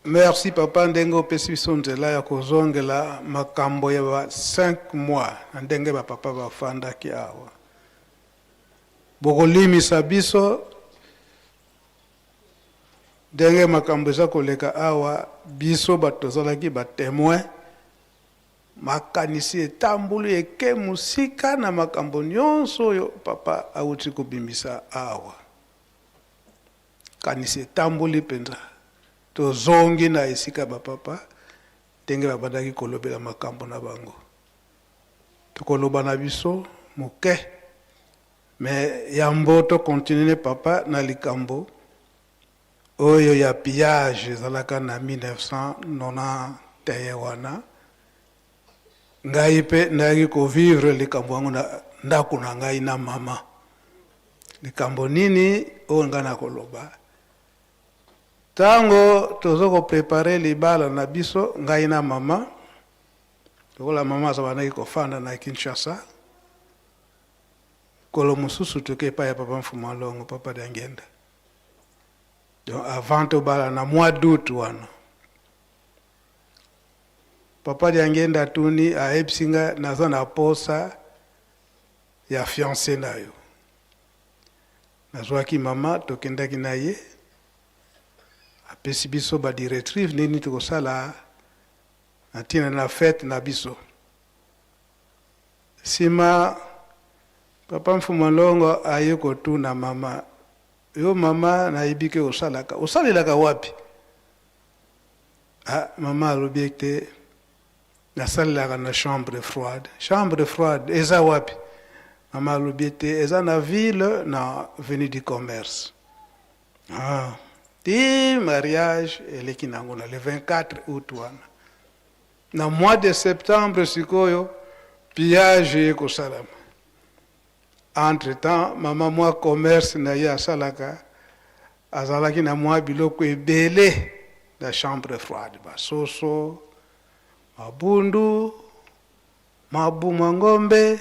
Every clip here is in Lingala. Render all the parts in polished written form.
Merci papa ndenge opesi biso nzela ya kozongela makambo ya ba 5 mois na ndenge ba papa bafandaki awa. Bokolimisa biso ndenge makambo eza koleka awa, biso bato tozalaki ba temoin, makanisi etamboli eke mosika na makambo nyonso oyo papa awuti kobimisa awa. Kanisi etamboli mpenza. Tozongi na esika ba papa ndenge babandaki kolobela makambo na bango. Tokoloba na biso moke mais yambo to continuer papa na likambo oyo ya pillage ezalaka na 1991 wana, ngai mpe nayaki ko vivre likambo yango na ndako na ngai na mama. Likambo nini oyo ngai nakoloba? Tango tozo ko preparer libala na biso ngai na mama, lokola mama azabandaki kofanda na Kinshasa, mokolo mosusu toke epai ya papa Mfumu Alongo, papa Diangienda. Donc avant tobala na mois d'août wana, papa Diangienda atuni, ayebisi nga naza na posa ya fiancé na yo. Nazwaki mama, tokendaki na ye, apesi biso ba directrices ndenge nini tokosala na ntina na fete na biso. Sima papa Mfumu Longo aye kotuna mama, yo mama nayebi ke osalaka, osalelaka wapi? Ah, mama alobi ete nasalelaka na chambre froide. Chambre froide eza wapi? Mama alobi ete eza na ville na avenue du commerce. Ah, ti mariage eleki nango na le 24 août wana. Na mois de septembre sikoyo pillage ekosalama. Entre temps mama mwa commerce na ye asalaka, azalaki na mwa biloko ebele na chambre froide, ba soso, mabundu, mabuma ngombe,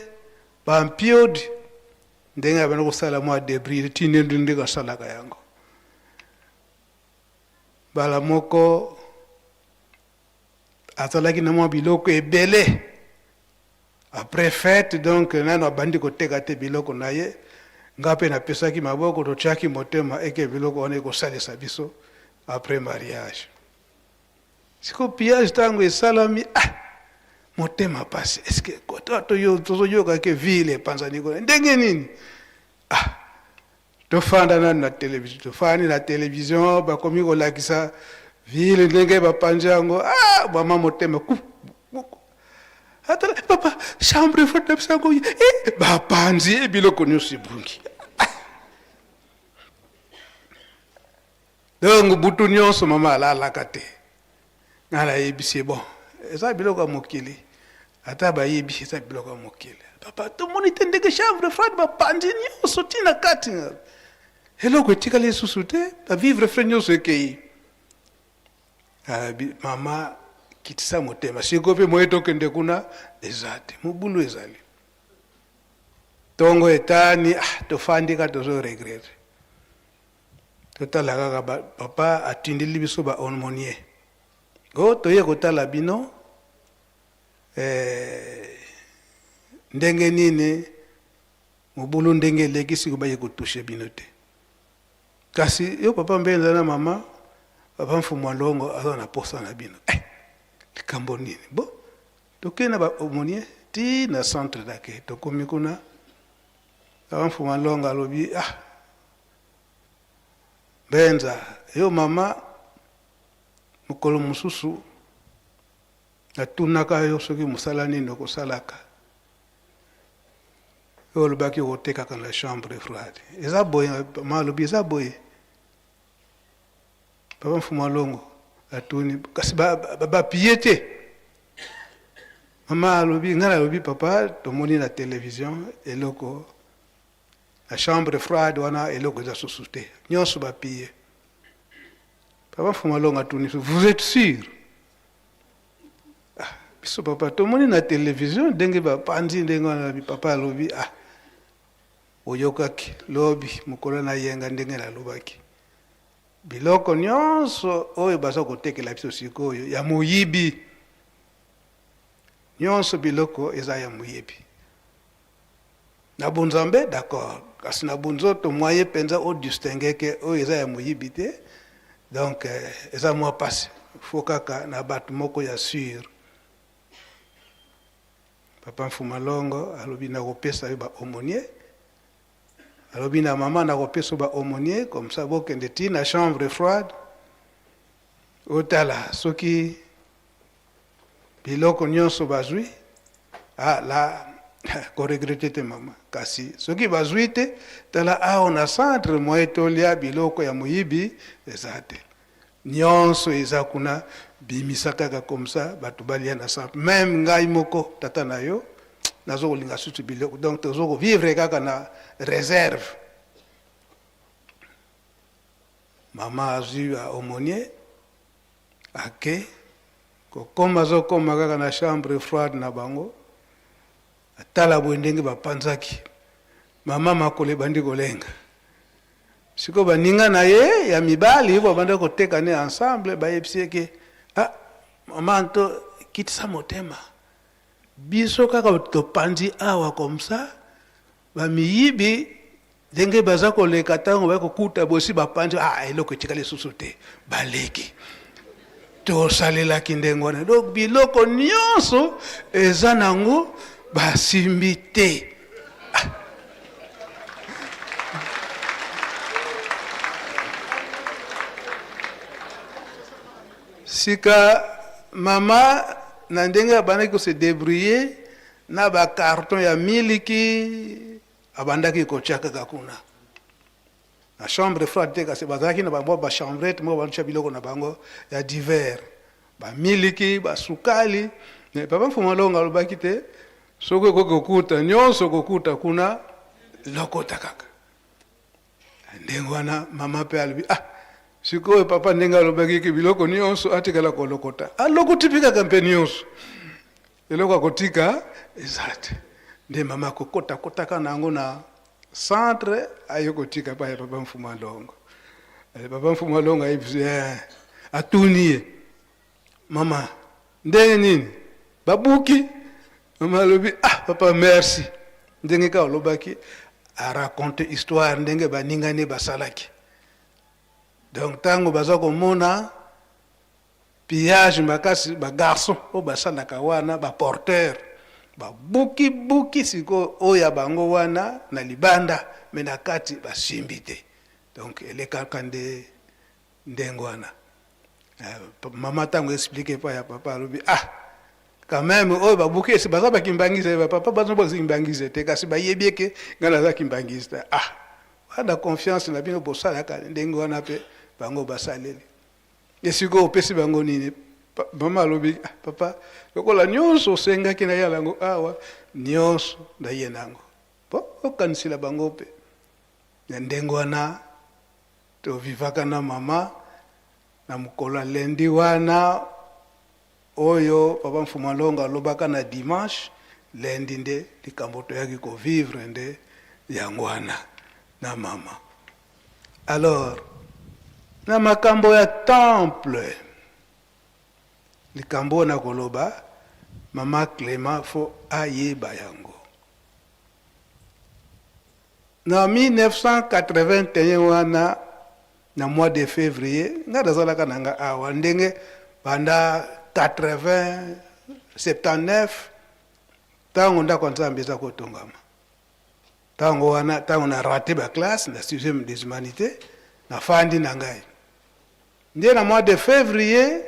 ba mpiodi, ndenge abanda kosala mwa debris ti ndenge asalaka yango. Mbala moko azalaki na mwa biloko ebele. Après fete donc nanu abandi koteka te biloko na ye, nga pe napesaki maboko, totiaki motema eke biloko wana ekosalisa biso après mariage. Sikoyo pillage tango esalami, ah motema pasi, est ce que tozoyoka ke ville epanzani kuna ndenge nini? Ah tofanda nanu na television, tofandi na television bakomi kolakisa ville ndenge bapanzi yango, ah mama motema ku atala papa chambre froide na biso yango eh, bapanzi ye biloko nyonso ebungi. Donc butu nyonso mama alalaka te. Ngai nayebisi ye bon, eza biloko ya mokili, ata bayebi eza biloko ya mokili. Papa tomoni te ndenge chambre froide bapanzi nyonso ti na kati, eloko etikali lisusu te, ba vivre frais nyonso ekei. Alobi mama kitisa motema, sikoyo mpe moye tokende kuna eza te, mobulu ezali. Tongo etani, ah, tofandi kaka tozo regretter. Totala kaka ba, papa atindeli biso ba aumonier. O toye kotala bino eh, ndenge nini mobulu ndenge eleki siko baye kotouche bino te. Kasi yo papa Mbenza na mama papa Mfumu Alongo aza na posa na bino. Eh, likambo nini? Bo tokei na ba aumonier ti na centre d'accueil, tokomi kuna papa Mfumu Alongo alobi ah Mbenza, yo mama mokolo mosusu natunaka yo soki mosala nini okosalaka, yo olobaki okotekaka na chambre froide. Eza boye? Mama alobi eza boye. Papa Mfumu Alongo atuni kasi bapille te? Mama alobi ngai nalobi papa tomoni na television eloko na chambre froide wana eloko eza susu te, nyonso bapille. Papa Mfumu Alongo atuni vous êtes sûr? Ah, biso papa tomoni na television ndenge bapanzi ndenge wana. Papa alobi ah, oyokaki lobi mokolo na yenga ndenge nalobaki. Biloko nyonso oyo baza kotekela biso sikoyo ya moyibi, nyonso biloko eza ya moyibi. Na bonzambe d'accord, kasi na bonzoto moyen mpenza o distinguer ke oyo eza ya moyibi te, donc eza mwa pasi, faut kaka na bato moko ya sur. Papa Mfuma Longo alobi nakopesa yo ba aumônier, alobi na mama nakopesa yo ba aumônier comme ça bokende ti na chambre froide otala soki biloko nyonso bazwi. Ah la ko regretter te mama, kasi soki bazwi te tala awa na centre moyen tolia biloko ya moyibi eza te, nyonso eza kuna, bimisa kaka comme ça bato balia na centre. Meme ngai moko tata na yo nazo kolinga susu biloko, donc tozo ko vivre kaka na réserve. Mama azwi ba aumônier ake kokoma, azokoma kaka na chambre froide na bango, atala boye ndenge bapanzaki mama, makolo ebandi kolenga. Sikoyo baninga na ye ya mibali babanda koteka ne ensemble, bayebisi ye ke ah, mama nto kitisa motema, biso kaka topanzi awa comme ça bamiyibi ndenge baza koleka, ntango baya kokuta bosi bapanzi, ah, eloko etikali lisusu te, baleki tosalelaki ndenge wana. Donc biloko nyonso eza nango basimbi te. Sika mama na ndenge abandaki kose débrouiller na ba carton ya miliki, abandaki kotia kaka kuna na chambre froide te, kasi bazalaki na bango ba chambrette moko batia biloko na bango ya divers, bamiliki, basukali. Mais papa Mfuma Longo alobaki te, soki okoki kokuta nyonso kokuta kuna, lokota kaka ndenge wana. Mama mpe alobi ah, sikoyo papa ndenge alobaki ke biloko nyonso atikala kolokota, alokoti mpe kaka mpe nyonso, eloko akotika eza te. Nde mama akokotakotaka na yango na centre, aye kotika pa ya papa Mfuma Longo. Papa Mfuma Longo ayebisi, atuni ye, mama ndenge nini babuki? Mama alobi ah papa merci, ndenge kaka olobaki. Araconte histoire ndenge baningani basalaki. Donc ntango baza komona pillage makasi, bagarçon oyo basalaka wana, baporteur, babuki-buki sikoyo oyo ya bango wana na libanda, me na kati basimbi te. Donc elekaka nde ndenge wana. Mama ntango explique epai ya papa, alobi ah, quand même oyo babuki esi baza bakimbangisa, bapapa baza bakimbangisa te, kasi bayebi eke ngai naza kimbangisa. Ah, wana confiance na bino bosalaka ndenge wana mpe bango basaleli. Esikoyo opesi bango nini? Mama alobi ah, papa, lokola nyonso osengaki na ye yango awa, nyonso naye nango po okanisela bango mpe na ndenge wana. Tovivaka na mama na mokolo ya lundi wana oyo papa Mfuma Longo alobaka na dimanche, lundi nde likambo toyaki kovivre nde yango wana na mama. Alors na makambo ya temple, likambo oyo nakoloba, mama Clément fo ayeba yango. Na 1981 wana, na mois de février, ngai nazalaka na nga awa ndenge banda 80 79, ntango ndako ya Nzambe eza kotongama. Ntango wana, ntango na rate ba classe na sixième des humanités, nafandi na ngai nde na mois de février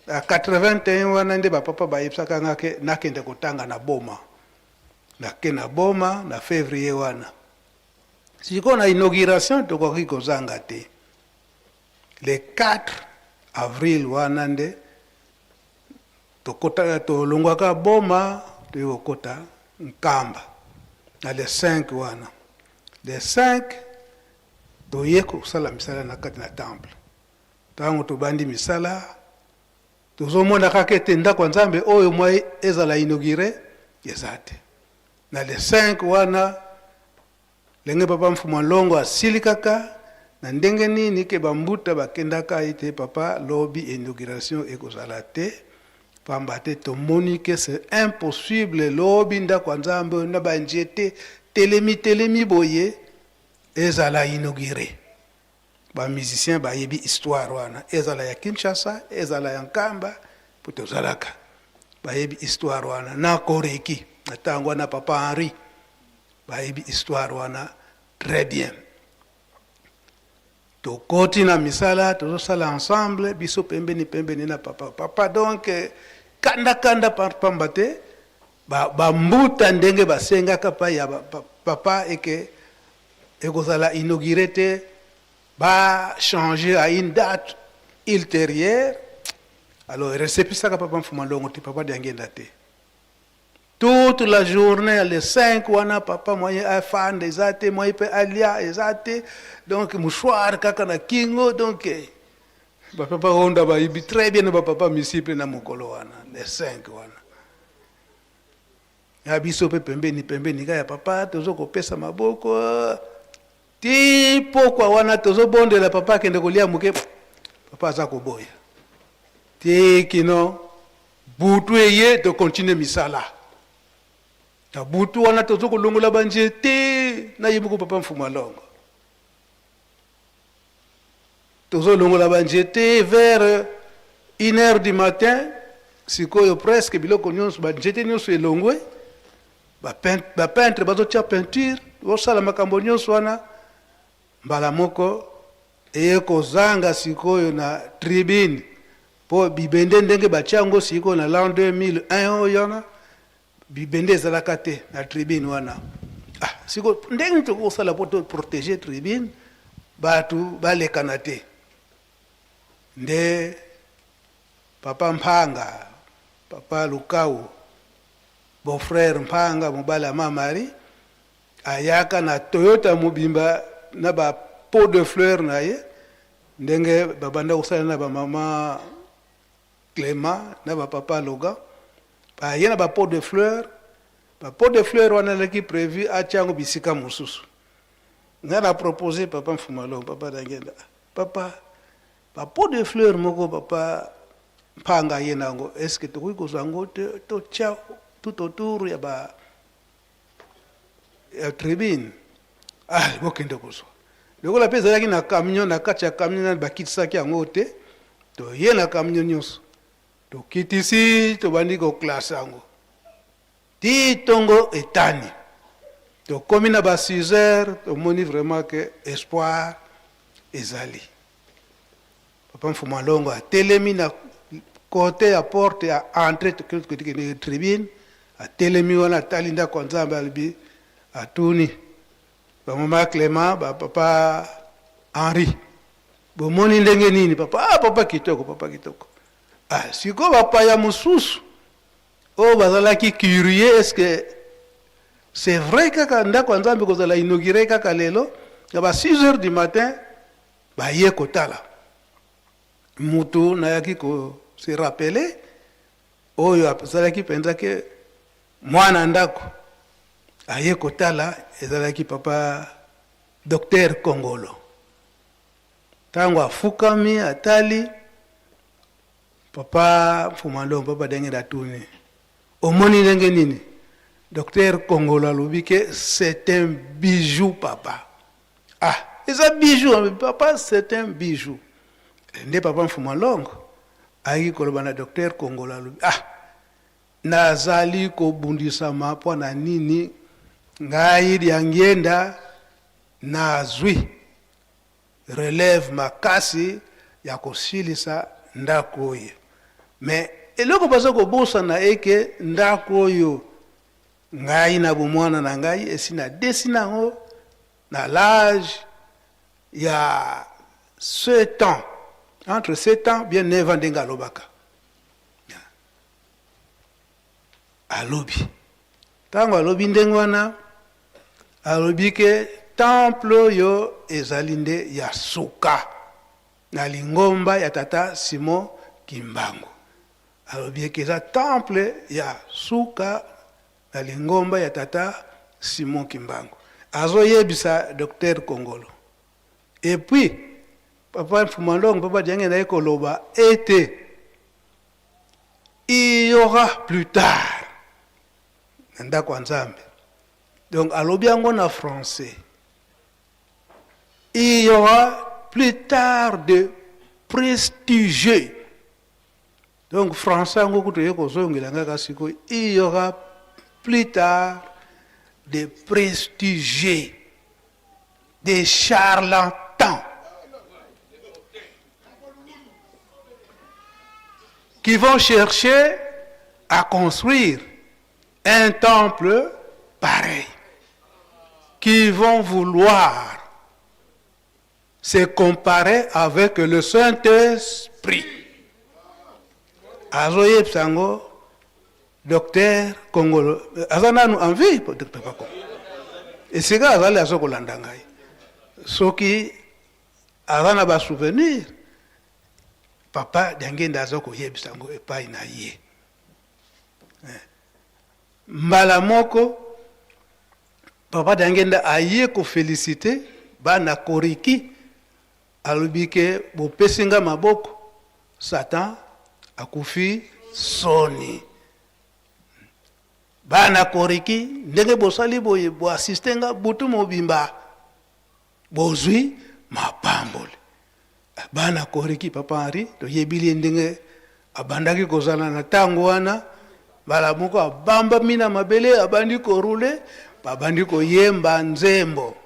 ya 81 wana nde bapapa bayebisaka nga ke nakende kotanga na Boma. Nake na Boma na février wana. Sikoyo na inauguration tokoki kozanga te, le 4 avril wana nde tokota, tolongwaka Boma, toyei kokota Nkamba na le 5 wana. Le 5 toye kosala misala na kati na temple. Ntango tobandi misala, tozomona kaka ete ndako ya Nzambe oyo mwa ezala inauguré eza te. Na le 5 wana, ndenge papa Mfuma Longo asili kaka. Na ndenge nini ke ba mbuta bakendaka ete papa lobi inauguration ekozala te pamba te tomoni ke c'est impossible lobi ndako ya Nzambe oyo na ba njete telemi telemi boye ezala inaugure. Ba musiciens bayebi histoire wana ezala ya Kinshasa ezala ya Nkamba po tozalaka bayebi histoire wana na Koreki na tango wana papa Henri bayebi histoire wana très bien. Tokoti na misala tozosala ensemble biso pembeni pembeni na papa papa donc kanda kanda pamba te ba mbuta ndenge basengaka pa ya papa eke ekozala inaugure te ba changer à une date ultérieure alors resepisaka papa Mfuma Longo te papa Diangienda te. Toute la journee le 5 wana papa moyen afanda eza te moyen pe alia eza te donc mouchoir kaka na kingo donc ba papa Honda bayibi très bien ba papa misiple na mokolo wana le 5 wana ya biso pe pembeni pembeni kaka ya papa tozo kopesa maboko ti pokwa wana tozobondela papa akende kolia moke papa aza koboya ti kino Butu eye to continuer misala. Na butu wana tozo kolongola ba nzete na ye moko papa Mfuma Longo. Tozo longola ba nzete vers une heure du matin sikoyo presque biloko nyonso ba nzete nyonso elongwe ba peintre bazotia peinture bosala makambo nyonso wana mbala moko eye kozanga sikoyo na tribune Po bibende ndenge batia yango sikoyo na l'an 2001 oyo wana bibende ezalaka te na tribune wana. Ah, sikoyo ndenge nini tokoki kosala po to proteger tribune batu balekana te? Nde papa Mpanga, papa Lukau, beau frère Mpanga mobali ya ma Marie ayaka na Toyota mobimba na ba pots de fleurs na ye Ndenge babanda kosala na ba mama Clement na ba papa Logan, baye na ba pots de fleurs, ba pots de fleurs wana ezalaki prevu atia yango bisika mosusu. Nga na proposer papa Mfuma Longo, papa Dangenda, papa ba pots de fleurs moko papa Mpanga aye na yango, est ce que tokoki kozwa yango te totia tout autour ya ba ya tribune? Ah, bokende kozwa. Lokola mpe ezalaki na camion, na kati ya camion nani bakitisaki yango te, toye na camion nyonso tokitisi, tobandi koklase yango ti ntongo etani, tokomi na ba 6 heures, tomoni vraiment que espoir ezali. Papa Mfuma Longo atelemi na cote ya porte ya entrée tribune, atelemi wana atali ndako ya Nzambe, alobi, atuni ba mama Clement, ba papa Henri, bomoni ndenge nini papa? Ah, papa kitoko, papa kitoko. Ah, sikoyo bapaya mosusu oyo bazalaki curieux, est-ce que c'est vrai kaka ndako ya Nzambe kozala inauguré kaka lelo na ba 6 heures du matin? Baye kotala mutu nayaki ko se rappeler oyo azalaki penza ke mwana ndako aye kotala ezalaki papa docteur Kongolo. Tango afukami atali papa Mfuma Longo, papa Dengenda atuni omoni ndenge nini? Docteur Kongolo alobi ke c'est un bijou papa. Ah, eza bijou papa, c'est un bijou. Nde papa Mfuma Longo ayaki koloba na docteur Kongolo alobi ah, nazali kobundisama mpo na nini? Ngai Diangienda nazwi relève makasi ya kosilisa ndako oyo, mais eloko baza kobosana eke ndako oyo ngai na bomwana na ngai esi na desina yango na l'age ya 7 ans, entre 7 ans bien 9 ans ndenge alobaka. Alobi tango alobi ndenge wana, alobi ke temple oyo ezali nde ya suka na lingomba ya tata Simon Kimbangu. Alobi eke eza temple ya suka na lingomba ya tata Simon Kimbangu. Azoyebisa docteur Kongolo. Et puis papa Mfuma Ndongo, papa Diangienda aye koloba ete il y aura plus tard na ndako ya Nzambe. Donc alobi yango na français. Il y aura plus tard de prestigieux. Donc français yango kutu eye kozongela nga kaka sikoyo. Il y aura plus tard des prestigieux, des charlatans qui vont chercher à construire un temple pareil, qui vont vouloir se comparer avec le Saint-Esprit. Azoyebisa yango docteur Kongolo, aza nanu en vie, docteur Kongolo. Esika azali azokolanda ngai. Soki aza na ba souvenir, papa Diangienda aza koyebisa yango epai na ye. Mbala moko papa Diangienda aye ko feliciter bana Koriki, alobi ke bopesi nga maboko, Satan akufi soni. Bana Koriki ndenge bosali boye, bo assister nga butu mobimba, bozwi mapamboli. Bana Koriki, papa Henri toyebili ye ndenge abandaki kozala na tango wana, mbala moko abambami na mabele, abandi korule, babandi koyemba nzembo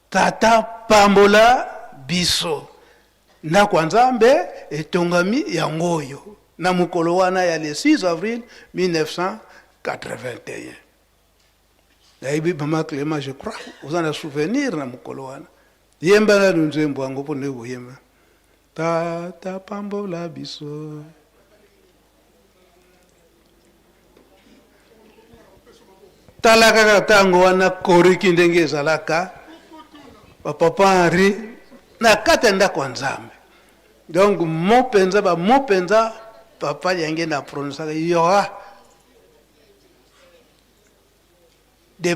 Tata pambola biso. Ndako ya Nzambe etongami yango oyo na mokolo wana ya le 6 avril 1981. Nayebi mama Clement, je crois oza na souvenir na mokolo wana. Yemba nanu nzembo yango mpo ndenge boyemba Tata pambola biso. Tala kaka ntango wana koriki ndenge ezalaka bapapa Henri na kati ya ndako ya Nzambe. Donc mo mpenza ba mo mpenza papa yange na prononçaka il y aura des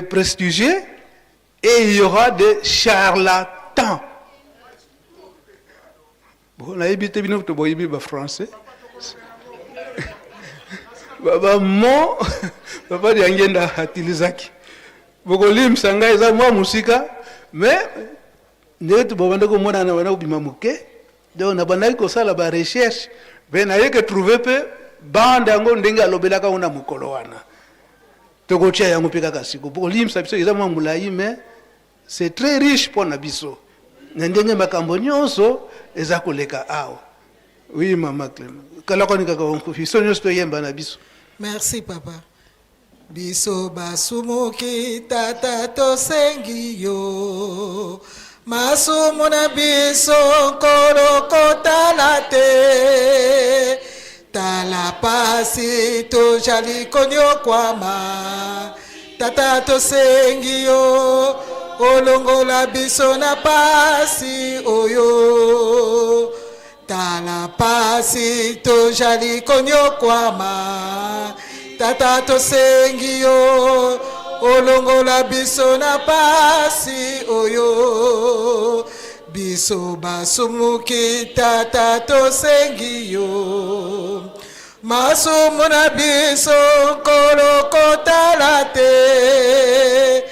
prestigieux et il y aura des charlatans. Bon, nayebi te bino to boyebi ba français. Ba mo papa Diangienda atilisaki. Bokolimisa ngai eza mwa mosika mais ndenge bobanda komonana banda kobima moke. Donc nabandaki kosala ba recherche mpe naye ke trouver mpe bande yango ndenge alobelaka yango na mokolo wana. Tokotia yango mpe kaka siko. Bokolimisa biso eza mwa molai mais c'est très riche mpo na biso na ndenge makambo nyonso eza koleka awa. Oui mama Clement, kalakoni kaka biso nyonso toyemba na biso. Merci papa. Biso basumuki tata tosengi yo masumu na biso nkolo kotala te tala pasi tojali konyokwama tata tosengi yo olongola biso na pasi oyo tala pasi tojali konyokwama tata tosengi yo olongola biso na pasi oyo biso basumuki tata tosengi yo masumu na biso nkolo kotala te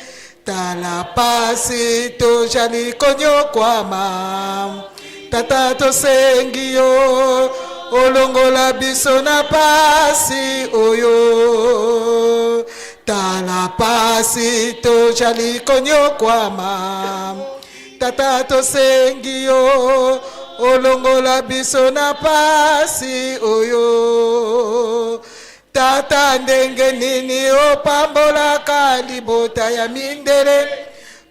tala pasi tojali konyokwama tata tosengi yo olongola biso na pasi oyo tala pasi tojali konyokwama tata tosengi yo olongola biso na pasi oyo tata ndenge nini opambolaka libota ya mindele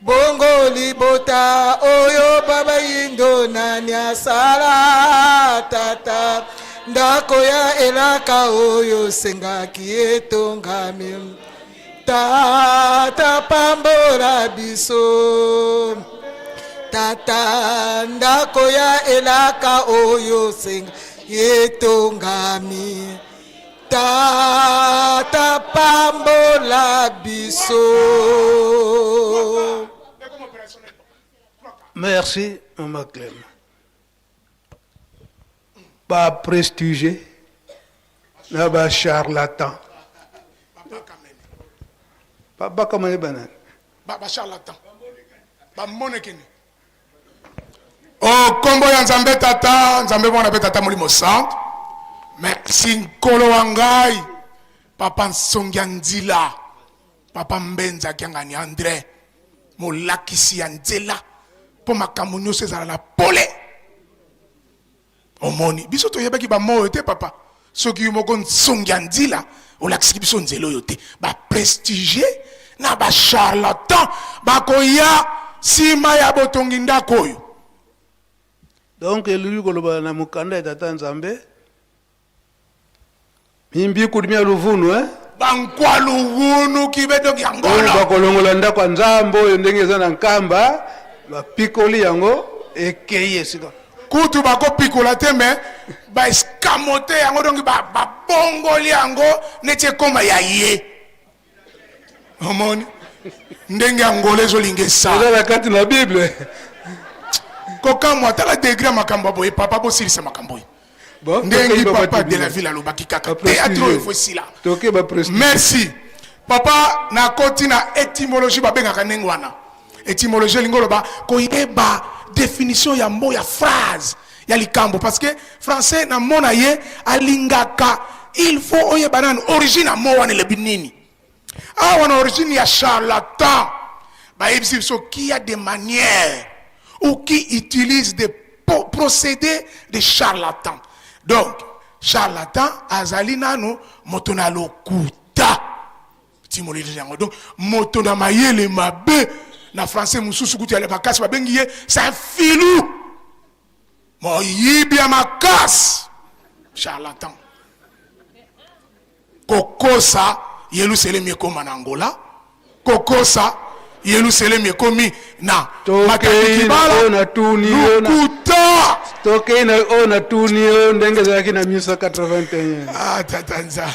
bongo libota oyo babayindo nani asala tata ndako ya elaka oyo osengaki etongami tata pambola biso tata ndako ya elaka oyo osenga etongami tata pambola biso. Merci mama Clem. Ba prestigieux na ba charlatan. Papa Kamene banani? Ba ba charlatan. Ba monekene. O kombo ya Nzambe Tata, Nzambe Mwana pe Tata Molimo Santu. Merci Nkolo wa ngai. Papa Nsongi ya Nzila. Papa Mbenza Kiangani Andre. Molakisi ya nzela mpo makambo nyonso ezala na pole. Omoni, biso toyebaki ba mots oyo te papa. Soki yo moko nsongi ya nzila olakisaki biso nzela oyo te. Ba prestigieux na ba charlatan bakoya sima ya botongi ndako oyo. Donc elingi koloba na mokanda ya Tata Nzambe mimbiku mia luvunu eh? Bankwa luvunu kibe donc ya ngolo. Bakolongola ndako ya Nzambe oyo ndenge eza na Nkamba, bapikoli yango ekei esika. Kutu bakopikola te mais ba escamote yango donc babongoli yango neti ekoma ya ye. Omoni ndenge Angola ezolinga esala. Eza na kati na Bible. Kokamwa tala degre ya makambo ya boye papa, bosilisa makambo oyo. Bon, ndenge papa de la ville alobaki kaka théâtre oyo faut esila. Toke ba prestige. Merci papa. Nakoti na étymologie, babengaka ndenge wana étymologie, elingi oloba koyeba définition ya mot, ya phrase, ya likambo, parce que français na mot na ye alingaka il faut oyeba nanu origine ya mot wana elobi nini. Awa na origine ya charlatan bayebisi biso qui a des manières ou qui utilise des procédés de charlatan. Donc charlatan azali nanu moto na lokuta, étymologie yango. Donc moto na mayele mabe, na français mosusu kutu ya makasi babengi ye c'est un filou, moyibi ya makasi, charlatan. Kokosa Yelusalemi ekoma na Angola, kokosa Yelusalemi ekomi na Matadi Kibala, lokuta. Tokei na oyo natuni yo ndenge ezalaki na 1981. Ah, tata Nzambe,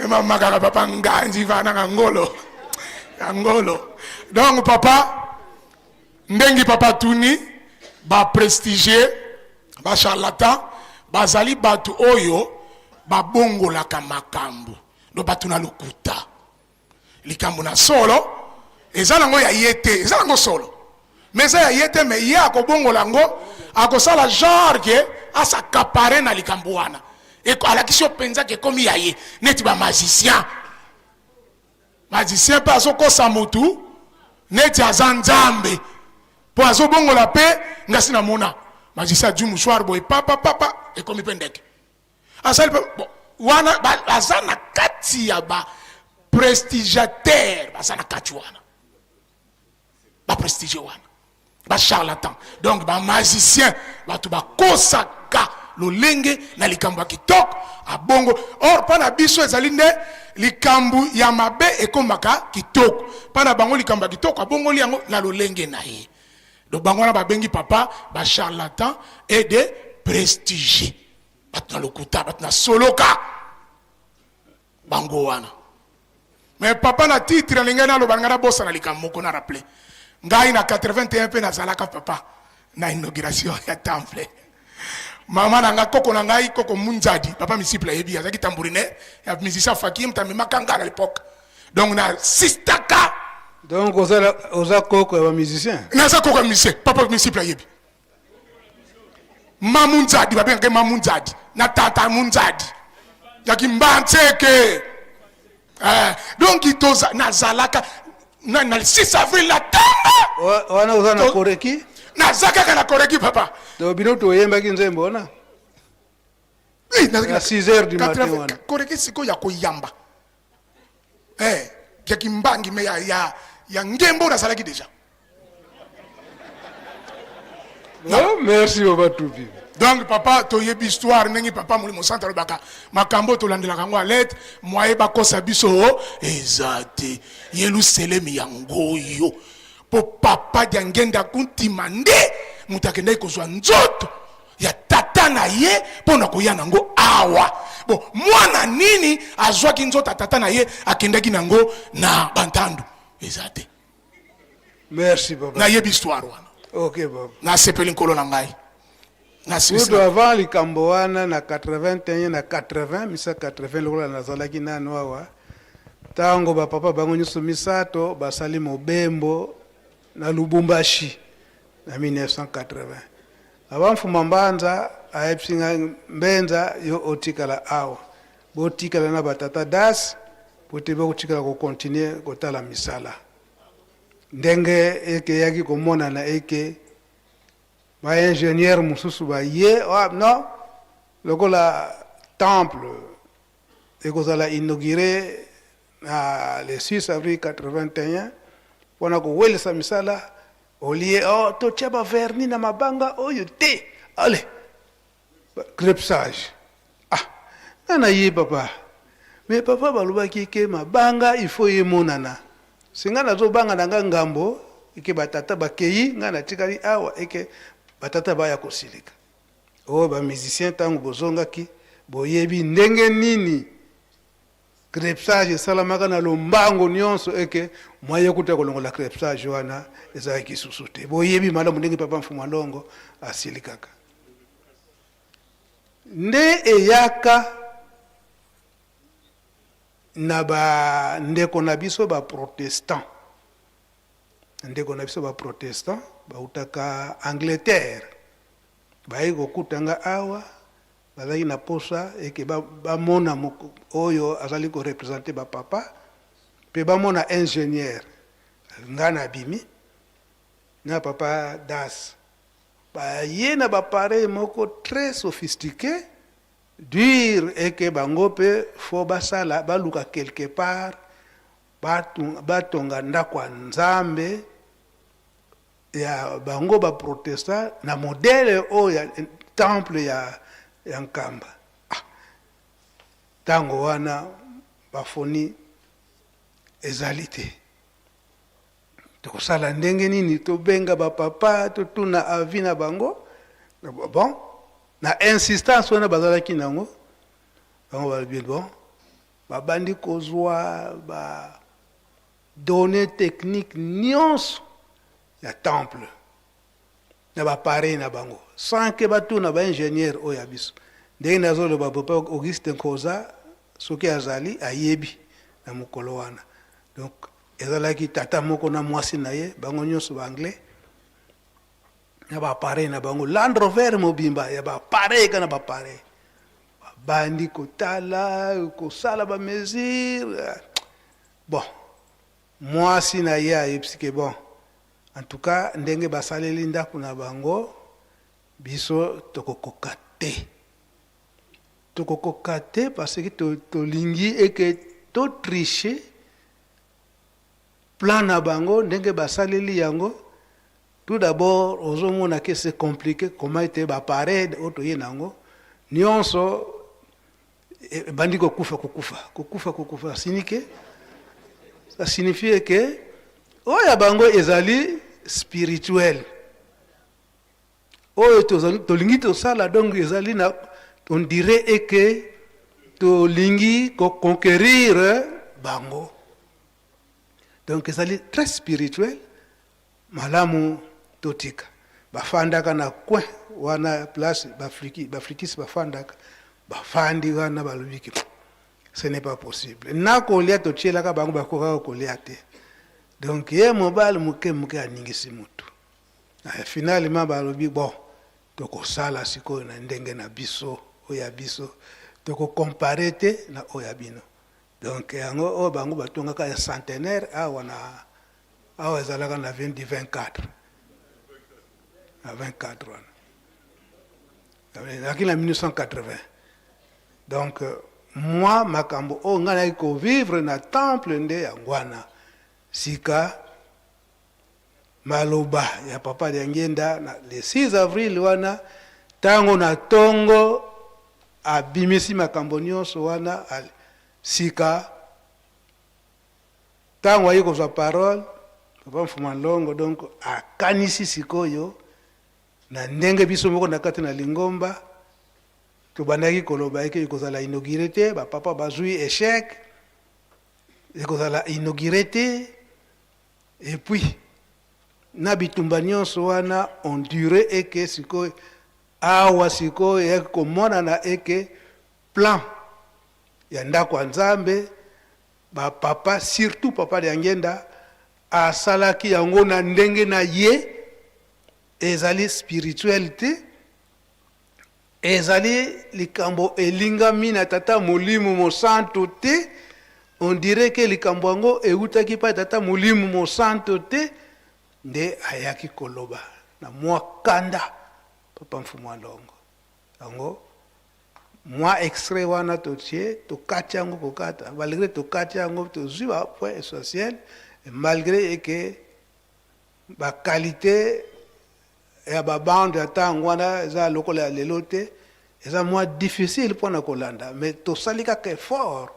mama kaka papa nganzi vana na ngolo ya ngolo. Donc papa ndenge papa tuni, ba prestigieux, ba charlatan bazali bato oyo babongolaka makambo, do bato na lokuta. Likambo na solo eza nango ya ye te, eza nango solo mais eza ya ye te, mais ye akobongola yango, akosala genre ke asakapare na likambo wana, alakisi yo mpenza ke ekomi ya ye, neti ba magicien. Magicien mpe azokosa motu neti aza nzambe mpo azobongola mpe. Ngasi namona magicien aju mouchoir boye, papa papa, ekomi mpe ndeke asali mpe. Bon, wana baza na kati ya ba prestigiataire, baza na kati wana ba prestige wana, ba charlatan. Donc ba magicien, bato bakosaka lolenge na likambo ya kitoko abongo. Or mpo na biso ezali nde likambo ya mabe ekomaka kitoko, mpo na bango likambo ya kitoko abongoli yango na lolenge na ye. Donc bango wana babengi papa ba charlatan et de prestige, bato na lokuta, bato na soloka, bango wana. Mais papa, na titre alingai naloba, ngai nabosana likambo moko na rappele ngai na 81 mpe nazalaka papa na inauguration ya temple. Mama na ngai, koko na ngai, koko Munzadi, papa Misiple ayebi, azalaki tambourinaire ya musicien Faki, moto amemaka ngai na l'époque, donc na sistaka. Donc oza koko ya bamusicien? Naza koko ya musicien, papa Misiple ayebi. Mamunzadi, babengaka Mamunzadi na tata Munzadi ya Kimbanseke. Donc toza nazalaka na 6 avril na ntongo wana. Oza na koreki? Naza kaka na koreki, papa. Donc bino toyembaki nzembo wana na 6 heures du matin wana? Koreki sikoyo ya koyamba ya Kimbangi, me ya ngembo nazalaki déjà. Oh, merci papa Tupi. Donc papa, toyebi histoire ndenge papa Molimo Santu alobaka makambo, tolandelaka yango alete mwaye bakosa biso eza te. Yelusalemi yango oyo, mpo papa Diangenda Kuntima nde moto akendaki kozwa nzoto ya tata na ye mpo na koya nango awa. Bon, mwana nini azwaki nzoto ya tata na ye, akendaki nango na bantandu? Eza te. Merci papa. Nayebi histoire wana. Ok baba. Nasepeli nkolo na ngai. Kutu avant likambo wana na 81 na 80 1980 lokola nazalaki nanu awa ntango bapapa bango nyonso misato basali mobembo na Lubumbashi na 1980 avant Mfuma Mbanza ayebisi ngai Mbenza yo otikala awa botikala na batata das po te bokotikala kokontinue kotala misala ndenge eke eyaki komonana eke ba ingénieur mosusu baye ah, non lokola temple ekozala inauguré na le 6 avril 81 mpona kowelisa misala olie oh, totia baverni na mabanga oyo te ale crepsage ah nga na ye papa mais papa balobaki ke mabanga il faut emonana si nga nazobanga na nga ngambo eke batata bakei nga natikali awa eke batata baya kosilika oyo bamusicien ntango bozongaki boyebi ndenge nini crepsage esalamaka na lombango nyonso eke mwaye kuta kolongola crepsage wana ezalaki susu te boyebi malamu ndenge papa Mfumu Alongo asilikaka nde eyaka na bandeko na biso baprotestant ndeko na biso baprotestant bautaka Angleterre baye kokuta nga awa bazalaki na posa eke bamona oyo azali korepresente bapapa mpe bamona ingénieur nga nabimi na papa das baye na bapareil moko très sophistiqué dire eke bango mpe fo basala baluka quelque part batonga ndako ya nzambe ya bango baprotestant na modèle oyo ya temple ya Nkamba. Ah, ntango wana bafoni ezali te tokosala ndenge nini tobenga bapapa totuna avis na bango bon na insistance wana bazalaki nango bango balobi bon babandi kozwa ba données techniques nyonso ya temple na bapareil na bango sans ke batuna baingénieur oyo ya biso ndenge nazoloba papa Auguste Nkoza soki azali ayebi na mokolo wana donc ezalaki tata moko na mwasi na ye bango nyonso baanglais na bapareil na bango Land Rover mobimba ya bapareil kaka na bapareil babandi kotala kosala bamesure bon mwasi na ye ayebisi ke bon en tout cas ndenge basaleli ndako na bango biso tokokoka te tokokoka te parce que tolingi eke totriche plan na bango ndenge basaleli yango tout d'abord ozomona ke c'est compliqué comment ete bapareil oyo toye nango nyonso ebandi kokufa kokufa kokufa kokufa sinike ça signifie ke oyo ya bango ezali spirituel oyo tolingi tosala donc ezali na on dirait eke tolingi koconquérir bango donc ezali très spirituel malamu totika bafandaka na coin wana place bafrikisi bafandaka bafandi wana balobiki ce n'est pas possible na kolia totielaka bango bakokaka kolia te donc ye mobali moke moke aningisi motu finalement balobi bon tokosala sikoyo na ndenge na biso oyo ya biso tokocompare te na oyo ya bino donc yango oyo bango batongaka ya centenaire awa na awa ezalaka na 20 24 na 24 wana ezalaki na 1980 donc moi makambo oyo ngai nayaki kovivre na temple nde yango wana sika maloba ya papa Diangienda na le 6 avril wana ntango na ntongo abimisi makambo nyonso wana sika ntango ayi kozwa parole papa Mfuma Longo donc akanisi sikoyo na ndenge biso moko na kati na lingomba tobandaki koloba eke ekozala inauguré te bapapa bazwi échec ekozala inauguré te et puis Na bitumba nyonso wana, on dirait eke sikoyo awa sikoyo eyaki komonana eke plan ya ndako ya Nzambe, ba papa surtout papa Diangienda asalaki yango na ndenge na ye, ezali spirituel te, ezali likambo elingami na Tata Molimo Mosantu te. On dirait que likambo yango ewutaki epai ya Tata Molimo Mosantu te, nde ayaki koloba na mwa kanda papa Mfumu Alongo. Yango mwa extrait wana totie, tokati yango kokata, malgre tokati yango tozwi ba point essentiel, malgre eke ba qualité ya ba bande ya ntango wana eza lokola ya lelo te, eza mwa difficile mpo na kolanda, mais tosali kaka effort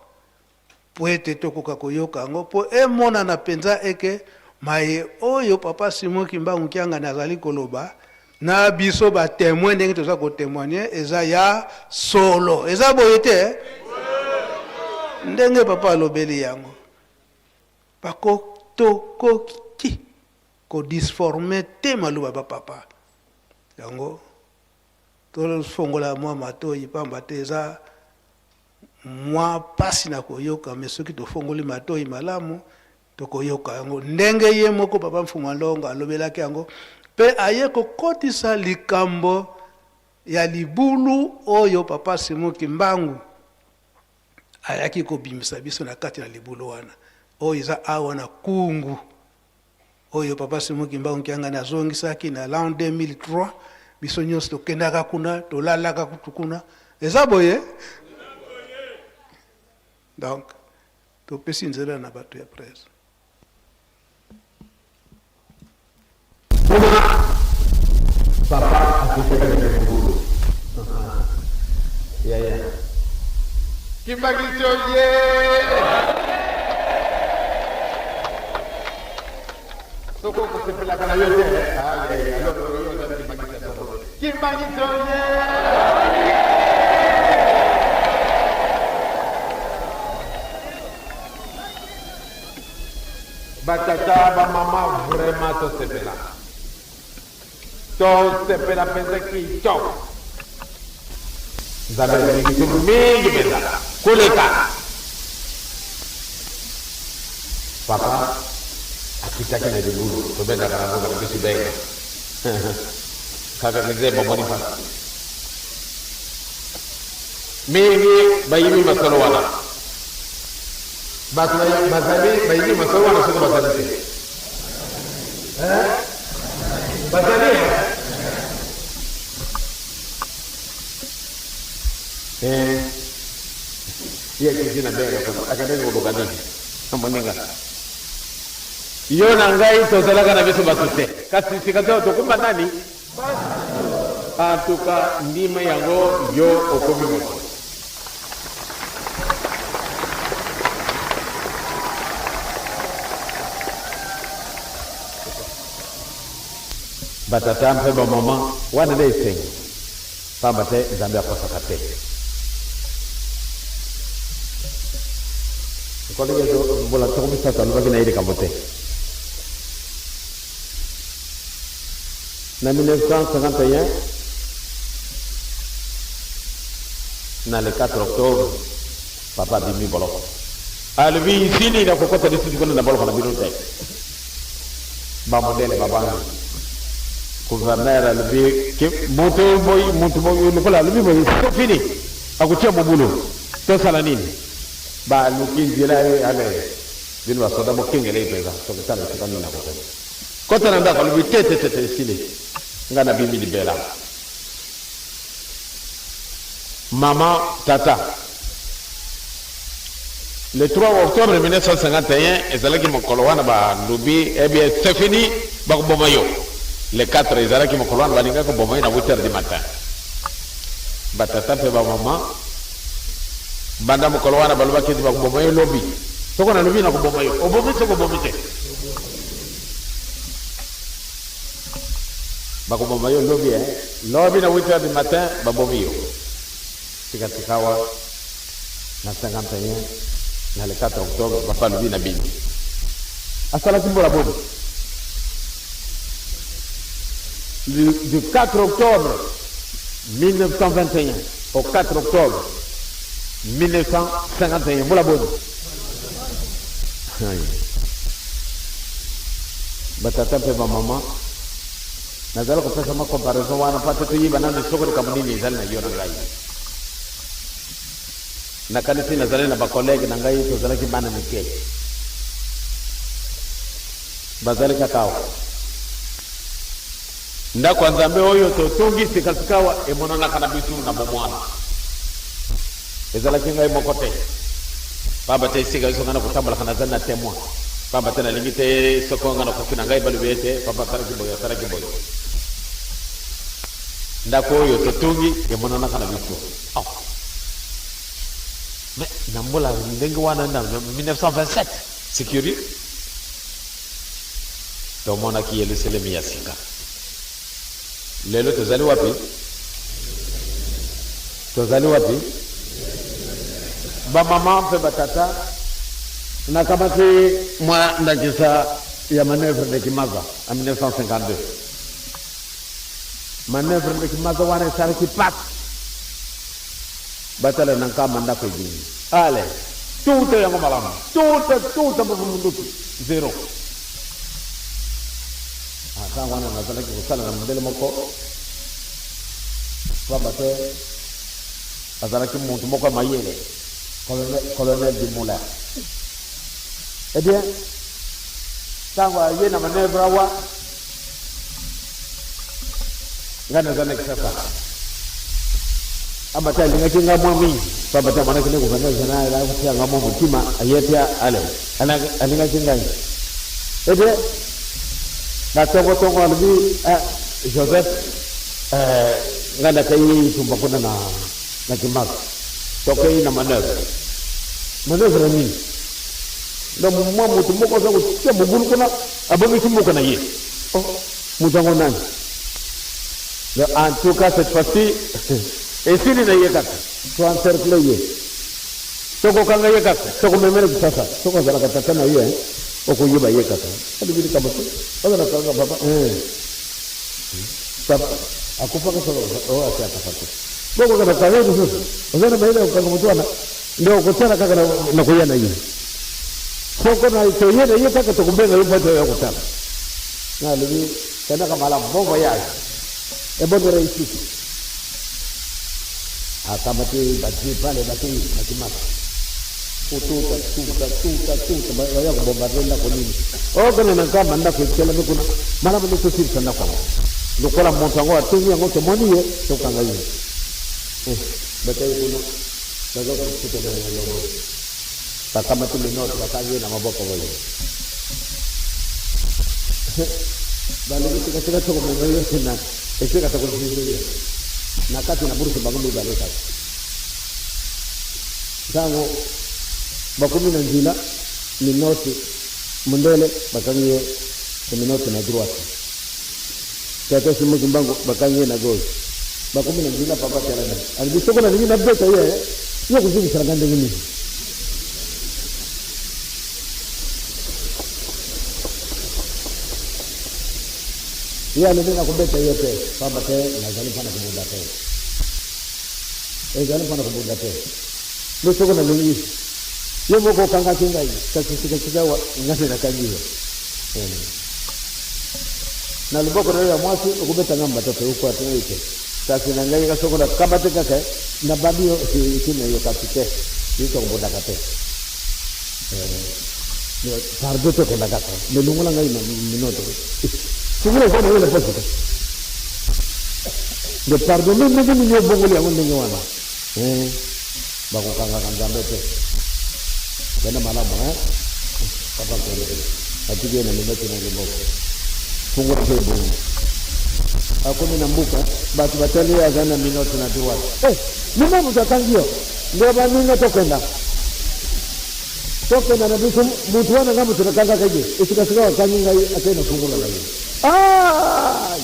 mpo ete tokoka koyoka yango, mpo emonana mpenza eke maye oyo papa Simon Kimbangu Kiangani azali koloba na biso ba temoin, ndenge toza ko temoigner, eza ya solo. Eza boye te ndenge papa alobeli yango, tokoki ko disformer te maloba ba papa yango. Tofongola mwa matoyi, pamba te eza mwa pasi na koyoka, mais soki tofongoli matoyi malamu, tokoyoka yango ndenge ye moko papa Mfumu Alongo alobelaki yango, pe aye kokotisa likambo ya libulu oyo papa Simon Kimbangu ayaki kobimisa biso na kati na libulu wana oyo eza awa na Kungu, oyo papa Simon Kimbangu Kiangani azongisaki na l'an 2003. Biso nyonso tokendaka kuna, tolalaka kutu kuna. Eza boye? Donc topesi nzela na bato ya presse. Papa akutaki na mobulu. Yaya. Kimbanguiste oye! Soki okosepelaka na yo te, ah, yaya, alors yo oza kimbanguiste ya solo te. Kimbanguiste oye! Ba tata, ba mama, vraiment tosepela. Tosepela mpenza kitoko. Nzambe alingi biso mingi mpenza koleka. Papa akitaki na libulu, tobengaka na mboka na biso benga kaka nzembo moni mpasi mingi bayibi masolo wana. Bato bazali bayibi masolo wana soki bazali te bazali ye akiti na benga kuna akendaki koluka nini moninga yo na ngai tozalaka na biso bato te kasi sika to tokumba nani antuka ndima yango yo okomi moto. Batata mpe bamama, wana nde esengo, pamba te Nzambe akosaka te. Nkolo Yesu, mbula 30 alobaki na ye likambo te. Na 1951, na le 4 octobre, papa abimi boloko. Alobi, Nsili nakokota lisusu kuna na boloko na bino te. Bamodele babangi. Gouverneur alobi ke moto boye, moto boye lokola alobi boye, c'est fini. Akotia mobulu. Tosala nini? Baluki nzela ye, ale bino basoda bokengela ye mpenza, tokotala esika nini akokende. Kota na ndako, alobi te te te te, esili. Nga nabimi libela. Mama, tata. Le 3 octobre 1951 ezalaki mokolo wana balobi eh bien c'est fini bakoboma yo. Le 4 ezalaki mokolo wana balingaki koboma yo na 8 heures du matin. Batata mpe bamama banda mokolo wana balobaki ete bakoboma yo lobi. Soko nalobi nakoboma yo, obomi soko obomi te. Bakoboma yo lobi eh. Lobi na 8 heures du matin babomi yo. Sika sikawa na 51 na le 4 octobre papa alobi na bino. Asalaki mbula boni? Du, du 4 octobre 1921 au 4 octobre 1951 mbula boni batata mpe bamama nazali kopesa mwa comparaison wana mpo ate toyeba nano soko likambo nini ezali na yo na ngai. Nakanisi nazali na bakolege na ngai, tozalaki bana mike, bazali kaka awa. Ndako ya Nzambe oyo totongi sikasikawa emonanaka na biso na bomwana. Ezalaki ngai moko te, pamba te esika nyonso ngai nakotambolaka nazali na temoin, pamba te nalingi te soko ngai nakufi na ngai balobi ete papa asalaki boye, asalaki boye. Ndako oyo totongi emonanaka na biso. Oh. Mais na mbola ndenge wana na 1927, c'est curieux. Tomonaki Yelusalemi ya sika. Lelo tozali wapi? Tozali wapi? Bamama mpe batata, nakamati mwa ndakisa ya manœuvre de Kimaza en 1952. Manœuvre de Kimaza wana esalaki pasi. Batala na nkama ndako ebimi. Ale, tuta yango malamu. Tuta, tuta mpo munduki. Zero. Ah, ntango wana nazalaki kosala na mondele moko, pamba te azalaki moto moko ya mayele, colonel, colonel du Moulin. Eh bien, ntango aye na manœuvre awa, Ngai naza na Kisasa. Pamba te alingaki ngai mwa mingi, pamba te amonaki nde gouverneur general akotia ngai mwa motima, aye te ale alingaki ngai. Eh bien, na tongo tongo alobi eh, Joseph eh, ngai nakei tumba kuna na na Kimbaku, tokei na manœuvre. Manœuvre nini? Donc mwa moto moko aza kotia mobulu kuna, abongisi mboka na ye. Oh, moto yango nani? En tout cas cette fois-ci esili na ye kaka, to encercle ye, tokokanga ye kaka, tokomemela Kisasa. Soki azalaka tata na ye, okoyeba ye kaka. Alobi likambo te, azalaka kaka papa. Papa akufaka solo oyo asi akufa te. Bokoka na kanga ye lisusu, oza na mayele ya kokanga moto wana, nde okotala kaka na koya na ye. Soko na toye na ye kaka, tokobenga yo mpo ete oya kotala. Nga alobi kendaka malamu, bon voyage et bonne réussite. Akamati bajeep ale bakei na Kimaka. Kotuta tuta tuta tuta, baya kobombarde ndako nini. Okende na Nkamba, ndako etikalami kuna. Malamu nde tosilisa ndako yango. Lokola moto yango atongi yango, tomoni ye, tokanga ye. Eh, bakei kuna, baza kofuta na yango. Bakamati menotte, bakangi ye na maboko boye. Balobi sikasika tokomema ye na esika tokojuge ye na kati na bourse bango mibale kaka. Ntango bakomi na nzela, menotte mondele bakangi ye na menotte na droite, tata Simon Kimbangu bakangi ye na gauche. Bakomi na nzela, papa telemi, alobi soko nalingi nabeta ye, yo kozongisela ngai ndenge nini? Ye alobi nakobeta yo te, pamba te nazali mpo na kobunda te. Ezali mpo na kobunda te. Nde soko nalingi, yo moko okangaki ngai, kasi sikasikawa ngai nde nakangi yo. Eh. Na loboko na yo ya mwasi okobeta ngai mbata te, okwata ngai te. Kasi na ngai ka soko nakamati kaka nabandi yo etina yo kasi te, yo tokobundaka te. Eh, pardon tokenda kaka me longola ngai na minoto fungola eza na yo na poche te nde pardon me ndenge nini obongoli yango ndenge wana? Eh, bakokangaka Nzambe te. Kenda malamu eh? Papa kende atiki ye na minoto na loboko, fungola mpe ebongi. Akomi na mbuka, bato batali ye aza na minoto na droite. Eh, nima moto akangi yo nde baninga, tokenda tokenda na biso. Moto wana nga moto nakangaka ye, esikasika akangi ngai akei na fungola na ye. Ah!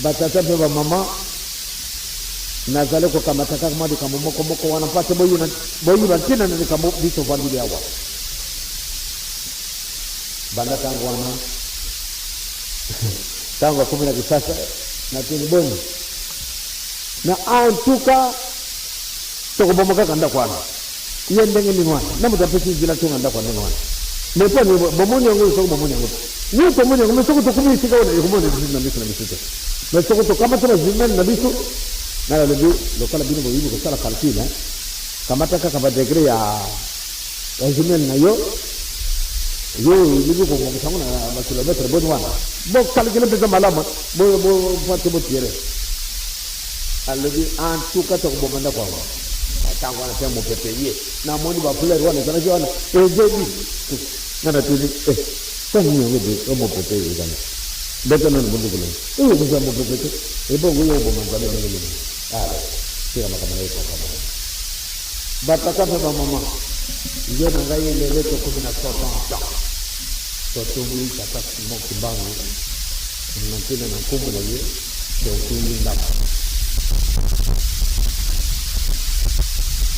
Batata mpe bamama, nazali kokamata kaka mwa likambo moko moko wana mpo ate boyiba ntina na likambo biso tovandeli awa. Banda ntango wana, ntango akomi na Kisasa, natuni boni na en tout cas tokoboma kaka ndako wana. Ye ndenge nini wana na moto apesi nzela tonga ndako ya ndenge wana? Mais mpo nini bomoni yango soko bomoni yango te? Ye tomoni yango, mais soko tokomi esika wana ekomona lisusu na miso na biso te. Mais soko tokamati ba jumelle na biso, nga nalobi lokola bino boyebi kosala calcul, hein, kamata kaka ba degre ya ya jumelle na yo, yo oyebi kobongisa yango na ba kilomètre boni wana, bo calcule mpenza malamu, bo bo bo te botiere. Alobi en tout cas tokoboma ndako yango. Na tango wana pe mopepe eye, namoni ba fleurs wana ezalaki wana ebebi. Nga natuni eh, tango nini yango ebe oyo mopepe ezali? Beta nanu bunduku na yo. Eh, eza mopepe te. Ebongo yo oboma Nzambe ndenge nini? Allez, tika makambo na yo ekokama. Ba tata pe ba maman, yo na ngai lelo tokomi na 60 ans. Totongi tata Simon Kimbangu na ntina na nkombo na ye. Totongi ndako.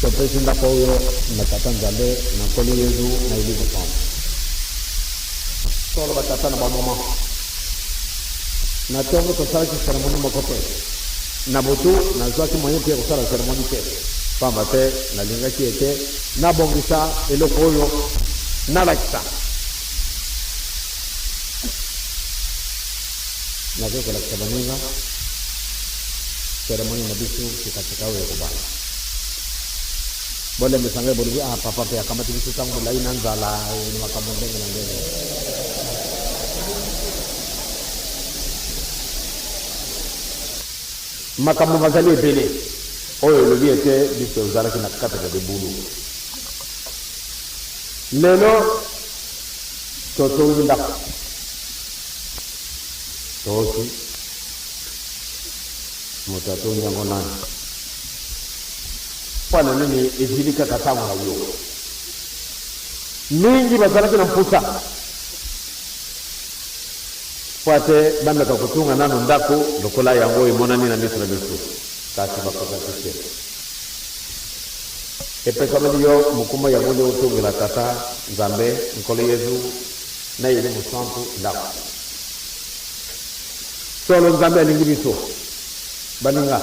Topesi ndako oyo na Tata Nzambe, na Nkolo Yezu, na Elimo Santu. Solo ba tata na ba mama, na tongo tosalaki ceremonie moko te. Na butu nazwaki moyen te ya kosala ceremonie te, pamba te nalingaki ete nabongisa eloko oyo nalakisa. Nakoki kolakisa baninga ceremonie na biso sika-sika oyo ekobanda. Bolembisa ngai bolobi, ah papa mpe akamati biso ntango molai na nzala na makambo ndenge na ndenge. Makambo mazali ebele oyo elobi ete biso tozalaki na kati ya libulu. Lelo totongi ndako. Tosi moto atongi yango nani? Mpo na nini ezili kaka ntango na yo? Mingi bazalaki na mposa mpo ete bameka kotunga nano ndako lokola yango emonani na miso na biso, kasi bakokaki te. Epesameli yo mokumba yango nde otongela Tata Nzambe, Nkolo Yezu na Elimo Santu ndako. Solo Nzambe alingi biso. Baninga,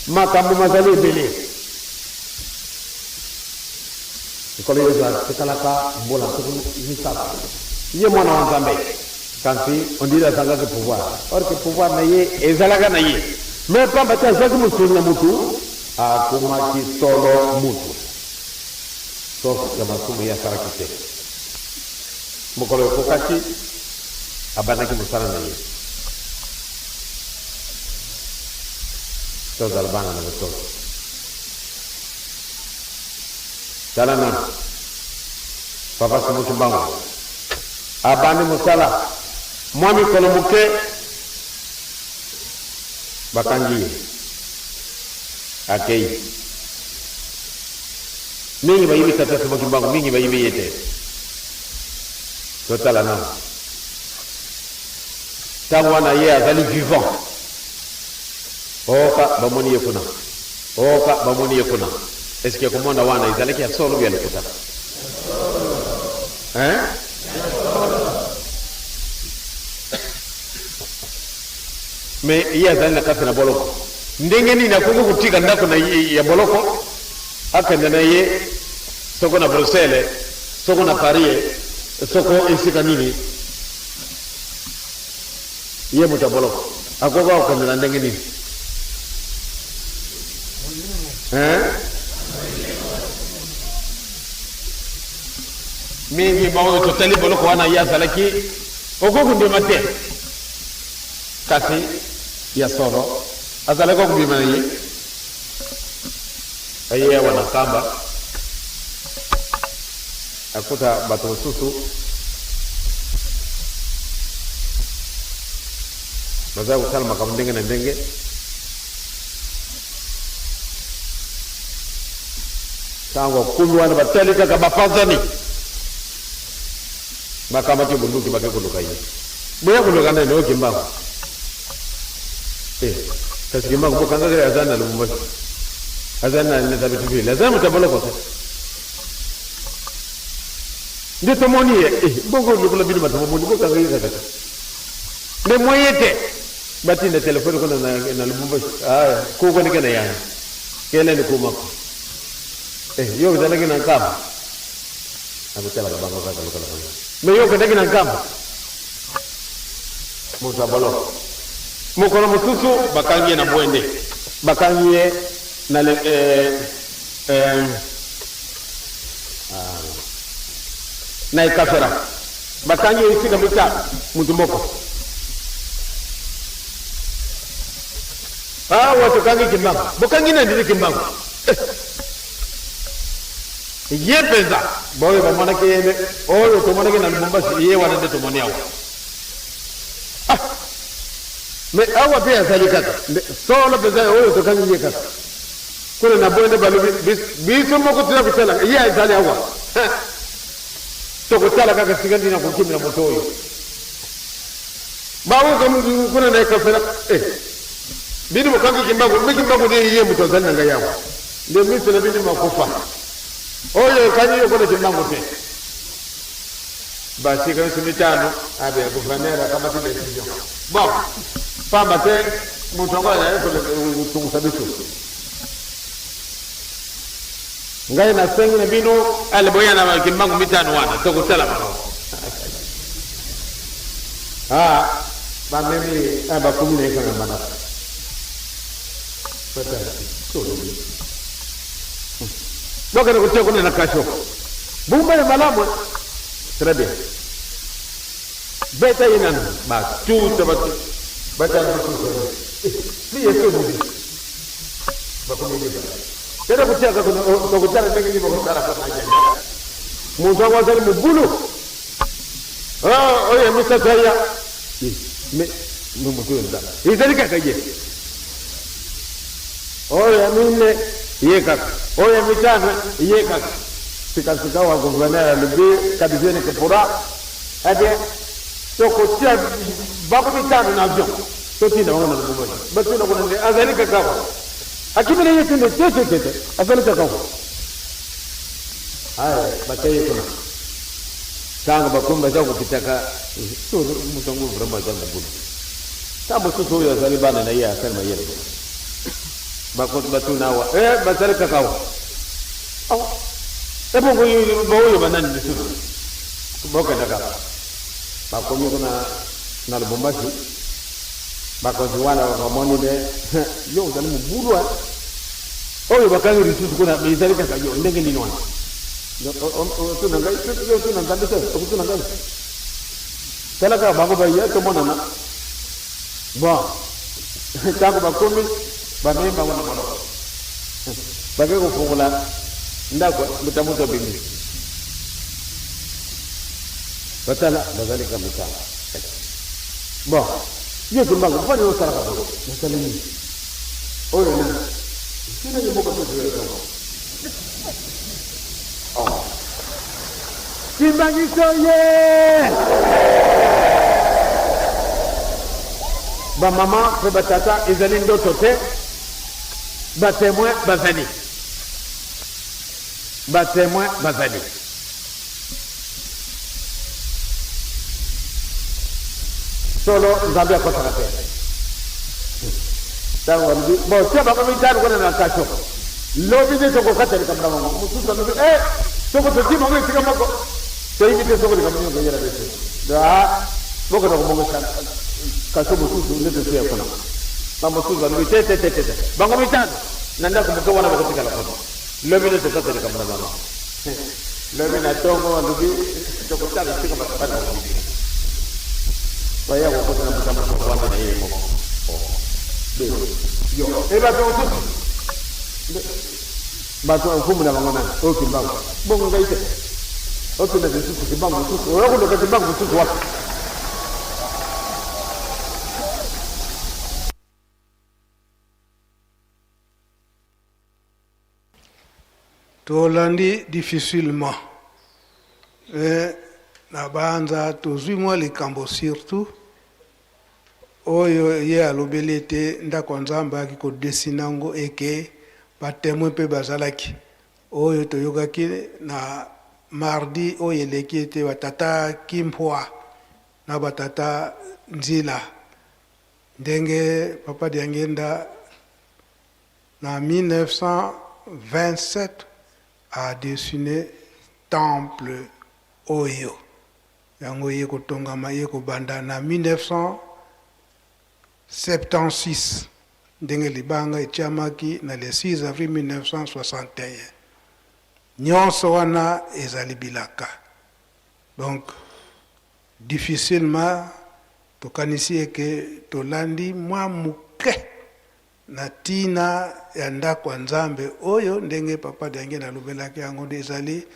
makambo mazali ebele. Nkolo Yezu atikalaka mbula 30 ye mwana wa Nzambe, kasi on dirait azangaki pouvoir, or que pouvoir na ye ezalaka na ye, mais pamba te azwaki mosuni ya mutu, akomaki solo mutu, sauf ya masumu ye asalaki te. Mokolo ekokaki, abandaki mosala na ye. Tozala bana na botosi. Tala nanu, Papa Simon Kimbangu abandi mosala mwa mikolo moke, bakangi ye, akei. Mingi bayibi Tata Simon Kimbangu, mingi bayibi ye te. Totala nanu. Tango wana ye azali vivant. Oka bamoni ye kuna. Oka bamoni ye kuna. Est-ce que komona wana ezalaki ya solo ou ya lokuta? Hein? Mais ye azali na kati na boloko. Ndenge nini akoki kotika ndako na ye ya boloko akende na ye soko na Bruxelles, soko na Paris, soko esika nini? Ye moto ya boloko akoki kokende na ndenge nini? Hein? Mingi baoyo totali boloko wana ye azalaki, okoki kondima te, kasi ya solo azalaki kobima na ye. Aye awa na Nkamba, akuta bato mosusu baza kosala makambo ndenge na ndenge. Ntango akumi wana, batali kaka bapanzani, bakamati bunduki, bake koluka ye. Boya koluka nani? Oyo Kimbangu. Eh, kasi Kimbangu bokangaka ye, aza na Lubumbashi, aza na Elizabethville, aza moto ya boloko te. Nde tomoni ye eh, bongo lokola bino bato bomoni bokanga ye kaka te. Nde moyen te batinda telefone kuna na, na Lubumbashi. Ah, koko ndeke na yana kelele kumako eh, yo ozalaki na nkamba nakotalaka bango kaka lokola bango me yo okendaki na nkamba moto ya boloko mokolo mosusu bakangi ye na bwende bakangi ye na le, eh, eh, ah, na ekafera bakangi ye esika mita motu moko awa tokangi kimbangu bokangi nani nde kimbangu eh. ye mpenza baoyo bamonaki ye oyo tomonaki na lubumbashi ye wana nde tomoni awa ah. me awa mpe azali kaka solo mpenza oyo tokangi ye kaka kuna na boye nde balobi biso moko toza kotala ye azali awa tokotala kaka sika ntina kokimela moto oyo baoka kuna na ekafela eh. bino bokangi kimbangu me kimbangu nde ye moto azali na ngai awa nde miso na bino makufa oyo ekangi yo kona kimbangu te basika nyonso mitano abe gouverneur akamati decision bon pamba te moto yango azali kotungisa biso ngai nasengi na bino ale boya na kimbangu mitano wana tokotala bango ah, bamemi ah, bakomi na ye kaka mbandaka bokende kotia kuna na kasho bumba ya malamu très bien beta ye nanu batuta batu batala mi yesu mubi bakomi mibale tena kotiaka tokotala ndenge nini bakosala moto yango azali mobulu oyo ya misato aya me moto oyo nzala ezali kaka ye oyo ya mine ye kaka oyo ya mitano ye kaka sikasika wa gouverneur alobi kabizeni kepura eh bien tokotia bango mitano na avion totinda bango na lubumbashi batinda kuna nde azali kaka awa akimi na ye tinde te te te te azali kaka awa aya batie ye kuna ntango bakomi baza kokitaka moto yango vraiment aza mobulu ntango mosusu oyo azali bana na ye asali mayele bakoki batuna awa eh, bazali kaka awa awa ebongo baoyo banani lisusu bokendaka bakomi kuna na lubumbashi bakonzi wana bamoni nde yo ozali mobulu oyo bakangi lisusu kuna ezali kaka yo ndenge nini wana otuna ngai otuna nzambe te okotuna ngai tala kaka bango baya tomonana bon ntango bakomi bamemi bango na boloko bake kofungola ndako moto moto abimi batala bazali kaka mitala bon yo kimbangu mpani osalaka bongo nasali nini oyo nani esilaki mboka tozoyaka oh. Kimbangiso ye bamama mpe batata ezali ndoto te batemoin bazali batemoin bazali Solo Nzambe akosaka te. Ntango alobi bo tia bango mitano kuna na kasho, lobi nde tokokata likambo na bango. Mosusu alobi e soko totii bango esika moko toyebi te soko likambo nini ekoyela biso. Ah, bokenda kobongisa kasho mosusu nde totia kuna. Ba mosusu balobi te te te te te, bango mitano na ndako moke wana bakotikala kuna, lobi nde tokata likambo na bango. Lobi na tongo balobi tokotala esika bato bana bakobima. Baya kokota na moto moto wana na ye moko. Yo, e bato mosusu bato ya mfumu na bango nani oyo kimbangu bongo ngai te okenda lisusu kimbangu mosusu oya koluka kimbangu mosusu wapi Tolandi difficilement mais na banza tozui mwa likambo surtout oyo ye alobeli ete ndako ya Nzambe ayaki ko dessiner yango et que ba temoins mpe bazalaki oyo toyokaki na mardi oyo eleki ete batata Kimpwa na batata Nzila, ndenge Papa Diangienda na 1927 a dessine temple oyo, yango eye kotongama, eye kobanda na 1976 ndenge libanga etiamaki na le 6 avril 1961. Nionso wana ezali bilaka. Donc difficilement tokanisi eke tolandi mwa moke na tina ya ndako ya Nzambe oyo ndenge Papa Diangienda alobelaki yango nde ezali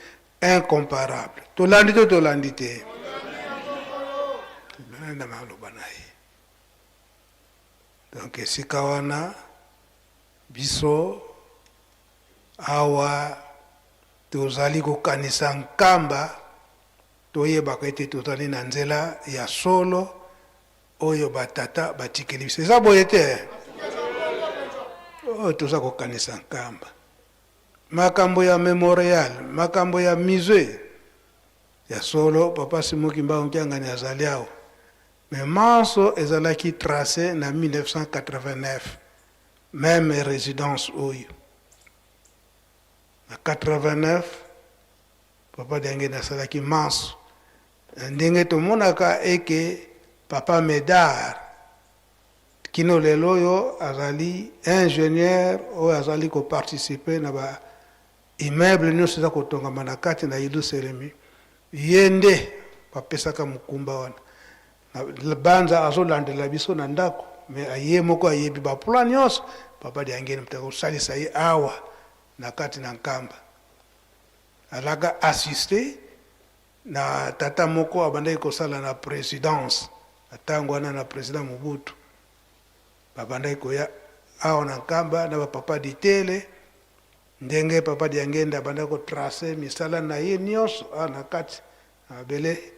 incomparable. Tolandi to tolandi te? Tolandi na maloba na ye. Donc esika wana biso awa tozali kokanisa Nkamba, toyebaka ete tozali na nzela ya solo oyo ba tata batikeli biso. Eza boye te? Oyo toza kokanisa Nkamba, makambo ya memorial, makambo ya musee ya solo. Papa Simon Kimbangu Kiangani azali awa, mais manso ezalaki trace na 1989, meme residence oyo na 89 Papa Diangienda asalaki manso. Na ndenge tomonaka eke Papa Medard kino lelo oyo azali ingenieur oyo azali ko participer na ba immeubles nionso eza kotongama na kati na Yelusalemi, ye nde bapesaka mokumba wana. Na banza azolandela biso na ndako, mais ye moko ayebi ba plans nionso. Papa Diangienda moto akosalisa ye awa na kati na Nkamba. Azalaka assiste na tata moko abandaki kosala na presidence na tango wana na president Mobutu. Babandaki koya awa na Nkamba na ba papa Ditele, ndenge papa Diangienda abandaki ko tracer misala na ye nionso awa na kati na mabele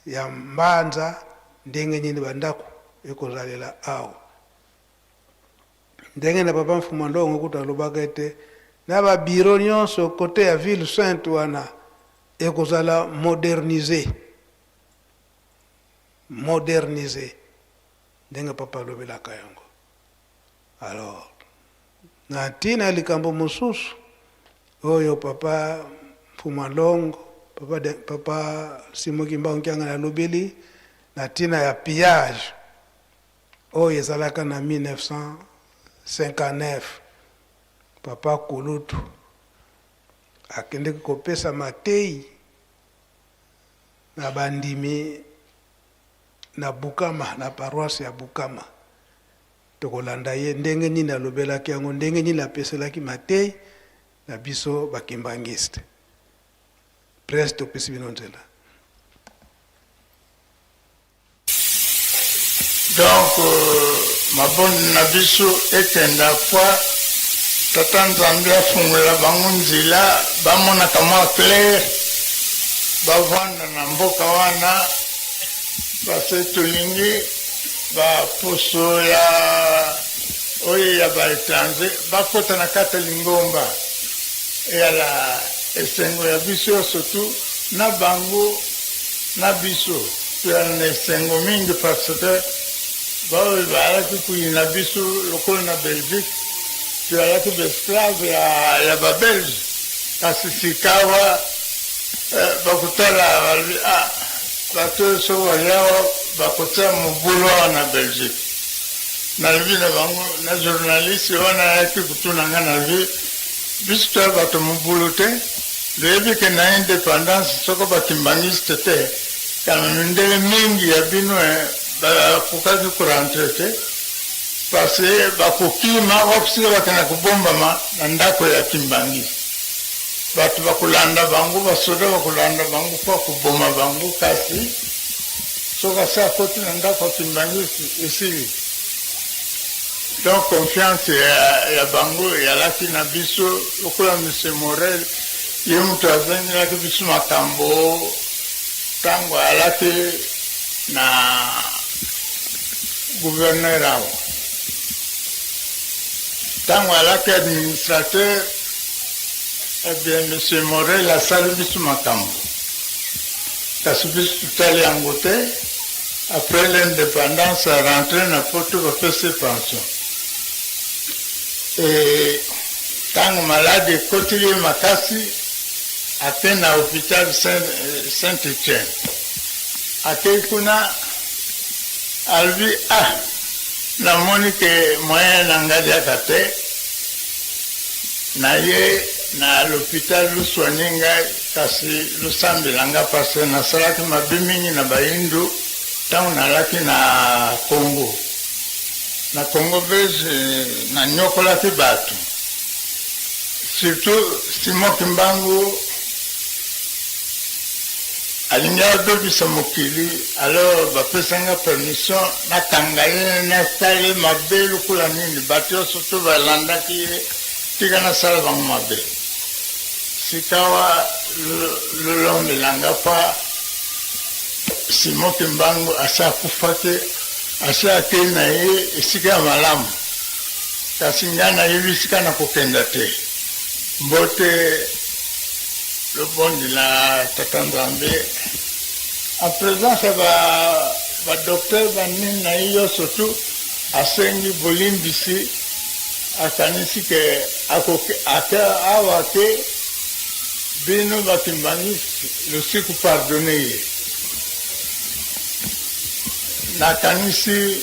ya Mbanza, ndenge nini ba ndako ekozalela awa. Ndenge na papa Mfuma Ndongo kutu alobaka ete na ba bureau nionso cote ya ville sainte wana ekozala modernise, modernise ndenge papa alobelaka yango. Alors na ntina ya likambo mosusu oyo papa Mfuma Ndongo, papa, de, papa Simon Kimbangu Kiangani alobeli na ntina ya pillage oyo ezalaka na 1959, papa kulutu akendeki kopesa mateyi na bandimi na Bukama, na paroisse ya Bukama. Tokolanda ye ndenge nini alobelaki yango, ndenge nini apeselaki mateyi na biso ba kimbanguiste. Presse, topesi bino nzela. Donc mabonde na biso ekenda fois tata Nzambe afungola bango nzela bamonaka mwa clair bavanda na mboka wana parce tolingi ba poso ya oyo ya ba etranger bakota na kati ya lingomba eyala esengo ya biso yonso tu na bango na biso. Toyala na esengo mingi parce que baoyo bayalaki koyina biso lokola na Belgique, toyalaki ba esclave ya, ya ba belge, kasi sikawa eh, bakotala balobi ah, bato oyo soki bayawa bakotia mobulu awa na Belgique. Nalobi na bango na journaliste wana ayaki kotuna nga, nalobi biso toya bato mobulu te. Toyebi ke na independance soko ba kimbanguiste te kana mindele mingi ya bino bakokaki ko rentrer te parce bakokima wakusika bakenda kobombama na ndako ya kimbanguiste. Bato bakolanda bango, basoda bakolanda bango mpo koboma bango, kasi soki asi akoti na ndako ya kimbanguiste esili. Donc confiance ya, ya bango eyalaki na biso lokola Monsieur Morel ye moto azangelaki biso makambo ntango ayalaki na gouverneur awa, ntango ayalaki administrateur. Eh bien, Monsieur Morel asali biso makambo, kasi biso totali yango te. Après l'indépendance, a rentré na Poto, bapesi pension. E ntango maladi ekotili ye makasi, ake na hôpital Saint Etienne. Akei kuna, alobi: "Ah, namoni ke moyen na ngai liaka te. Na ye na l'hôpital, luswani ngai, kasi lusambela nga, parce nasalaki mabe mingi na Bayindu ntango nalaki na Congo, na Congo Belge. Nanyokolaki bato, surtout Simon Kimbangu alingi abebisa mokili. Alors bapesanga permission nakanga ye, nasala ye mabe lokola nini. Bato nyonso to balandaki ye, tika nasala bango mabe. Sikawa lolombelanga pa Simon Kimbangu asi akufaki, asi akei na ye esika ya malamu, kasi ngai nayebi esika na kokenda te. Mbote lobondi na Tata Nzambe en présence ya badocteur banini na ye nyonso tu. Asengi bolimbisi, akanisi ke ake awa ke bino bakimbangisi losiku pardonne ye. Nakanisi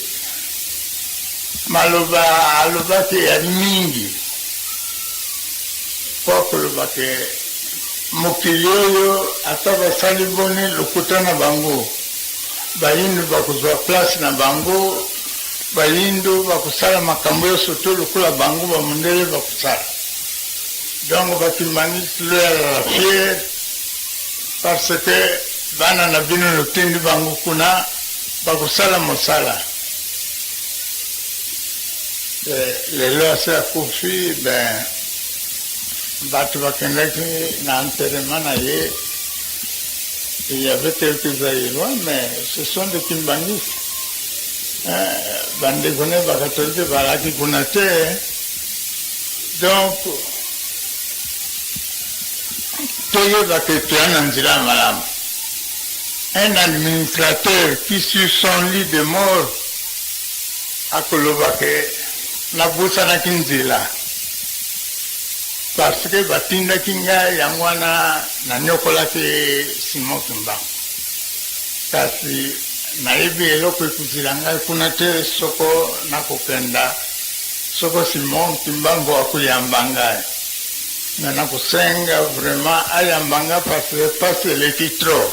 maloba alobaki ya mingi mpo koloba ke mokili oyo, ata basali boni lokuta na bango, Bayindu bakozwa place na bango, Bayindu bakosala makambo nyonso to lokola bango bamundele bakosala. Donc bakimbangisi, loyala fier, parce que bana na bino lotindi bango kuna, bakosala mosala. Lelo ase akufi. Ben, bato bakendaki na enterrement na ye, il y avait quelques Zaïrois, mais ce sont des Kimbanguistes. Bandeko ne bakatolike balaki kuna te. Donc toyebaka toya na nzela ya malamu. Un administrateur qui, sur son lit de mort, akoloba ke nabusanaki nzela parce que batindaki ngai, yango wana nanyokolaki Simon Kimbangu, kasi nayebi eloko ekuzila ngai kuna te soko nakokenda, soko Simon Kimbangu akoyamba ngai. Me nakosenga vraiment ayamba nga, parce que pasi eleki trop.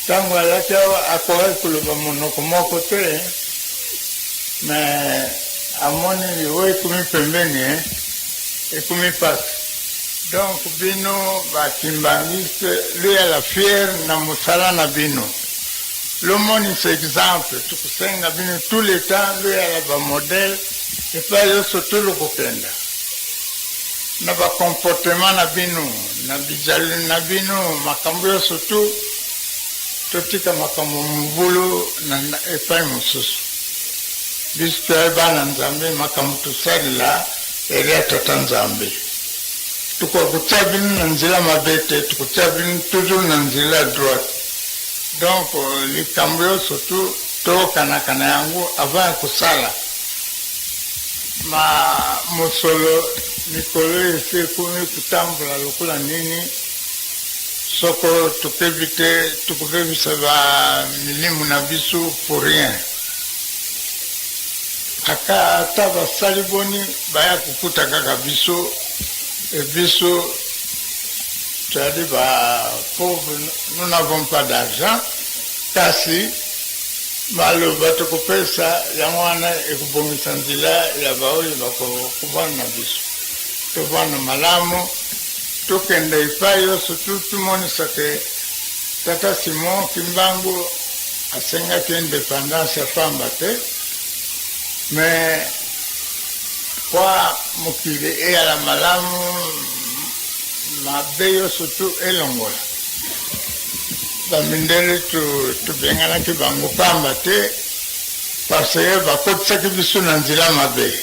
Ntango alaki awa, akokaki koloba monoko moko te, mais amoni liwa ekomi pembeni, ekomi pasi. Donc bino bakimbangiste, loyala fier na mosala na bino, lomonisa exemple. Tokosenga bino tout le temps loyala bamodèle epai nyonso tolokokenda, na bacomportement na bino, na bizaleli na bino, makambo nyonso tu. Totika makambo mobulu na epai mosusu. Biso toyai bana Nzambe, makambo tosalela elia Tata Nzambe. Tokoka kotia bino na nzela mabe te, tokotia bino toujours na nzela ya droite. Donc likambo nyonso tu toyokanaka na yango avant ya kosala. Ma mosolo mikolo esi ekomi kotambola lokola nini, soko tokebi te, tokobebisa bamilimu na biso pour rien. Aka ata basali boni, baya kokuta kaka biso. E biso toyali bapauvre, nous n'avons pas d'argent, kasi maloba tokopesa yango wana ekobongisa nzela ya baoyo bakovanda na biso. Tovanda malamu, tokende epai nyonso tu, tomonisa ke Tata Simon Kimbangu asengaki indépendance ya pamba te, mais kwa mokili eyala malamu, mabe nyonso tu elongola. Bamindele tobenganaki bango pamba te, parce que bakotisaki biso na nzela mabe.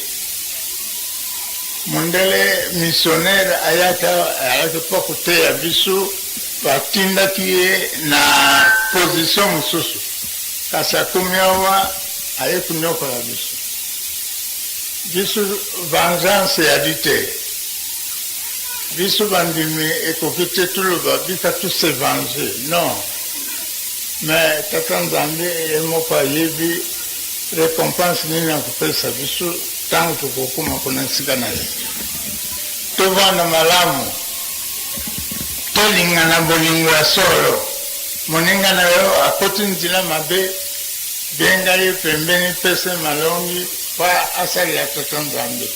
Mondele missionnaire ayaki ayaki mpo koteya biso, batindaki ye na position mosusu, kasi akomi awa aye konyokola biso. Biso vengeance eyali te, biso bandimi ekoki te toloba bika to se venger, non, mais Tata Nzambe ye moko ayebi recompense nini akopesa biso ntango tokokoma kuna esika na ye. Tovanda malamu, tolingana bolingo ya solo. Moninga na yo akoti nzela mabe, benga ye pembeni, pesa ye malongi mpo asalela Tata Nzambe.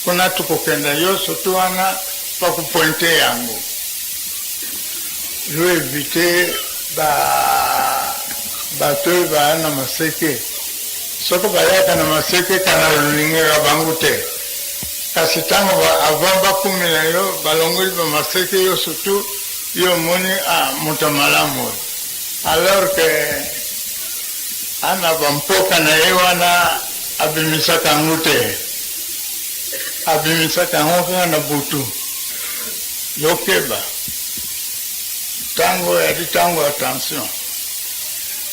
Kuna tokokenda nyonso tu wana mpo kopointe yango. Lo evite ba bato oyo baya na maseke. Soko bayaka na maseke kana olingaka bango te, kasi ntango avant bakumela yo balongoli ba maseke yo surtout yo omoni ah moto ya malamu oyo, alors que ana bampoka na ye wana abimisaka yango te, abimisaka yango kaka na butu. Yokeba ntango oyali ntango attention,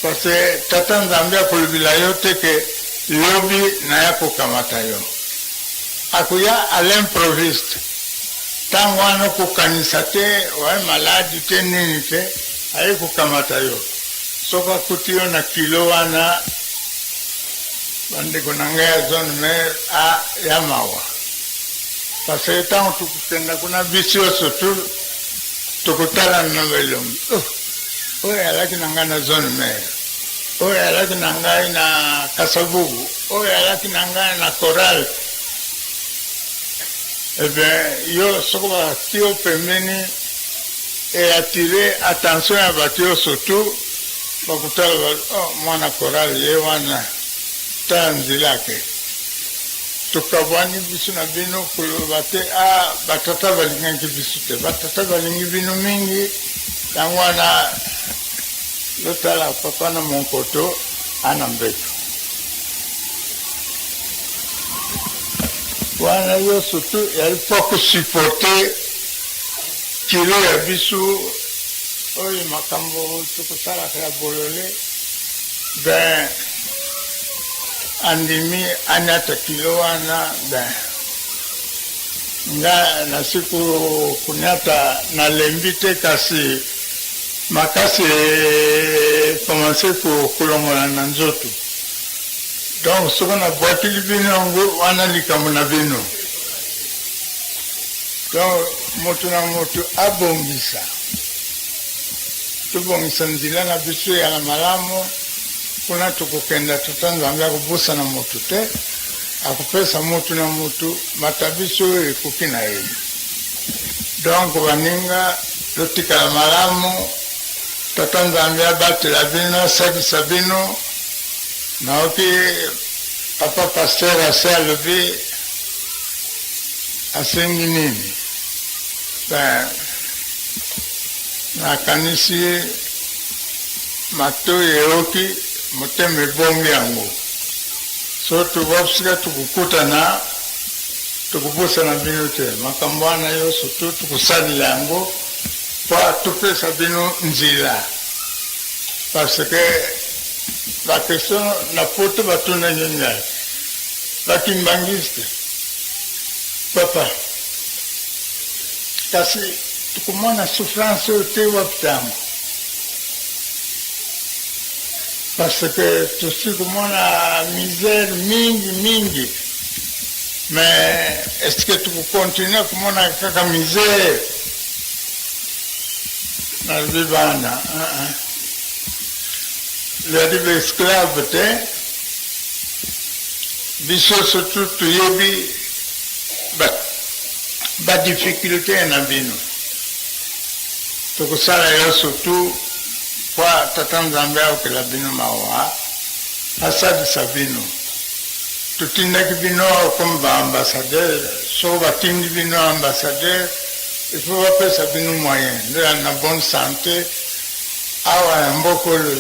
parce que Tata Nzambe akolobila yo te ke lobi naya kokamata yo, akoya à l'improviste. Ntango wana okokanisa te oye maladi te nini te, aye kokamata yo. Soki akuti yo na kilo wana, bandeko na ngai ya zone mare a ya mawa, parce que ntango tokokenda kuna biso nyonso tu tokotalana na belongi. Oh, oyo alaki na ngai na zone mare, oyo alaki na ngai na Kasavubu, oyo alaki na ngai na Coral. Eh bien, yo soko bati yo pembeni e attire attention ya bato nyonso tu bakotala ba, oh, mwana Coral ye wana, tala nzela ake. Tokabwani biso na bino koloba te ah, batata balingaki biso te, batata balingi bino mingi. Yango wana lotala papa na monkoto ana mbeto wana yo surtout yali mpo kosupporte kilo ya biso oyo makambo tokosalaka ya bolole. Ben andimi anyata kilo wana. Ben nga nasi konyata, nalembi te, kasi makasi ekomase kolongola na nzoto. Donc soki nabwakili bino yango wana, likambo na bino. Donc moto na moto abongisa, tobongisa nzela na biso ya na malamu. Kuna tokokenda, Tata Nzambe akobosana moto te, akopesa moto na moto matabiso oyo ekoki na ye. Donc baninga, totikala malamu, Tata Nzambe abatela bino, asalisa bino. Nayoki papa pasteur ase alobi asengi nini. Ben nakanisi matoi eyoki, motema ebombi yango. So tobasika tokokutana, tokobosana bino te. Makambo wana nyonso tu tokosalela yango mpo topesa bino nzela, parce que baquestion na poto batunaki ngai bakimbangiste: "Papa, kasi tokomona souffrance oyo te wapi ntango?" Parce que tosi komona misère mingi mingi, mais est ce que tokokontinue komona kaka misère? Nalobi: "Bana, leyadi baesclave te. Biso surtout toyebi badifficulté na bino. Tokosala yo surtout po Tata Nzambe aokela bino mawa, asalisa bino. Totindaki bino comme baambassadeur. Soko batindi bino ambassadeur, il faut bapesa bino moyen nde na bonne santé awa na mboka oyo."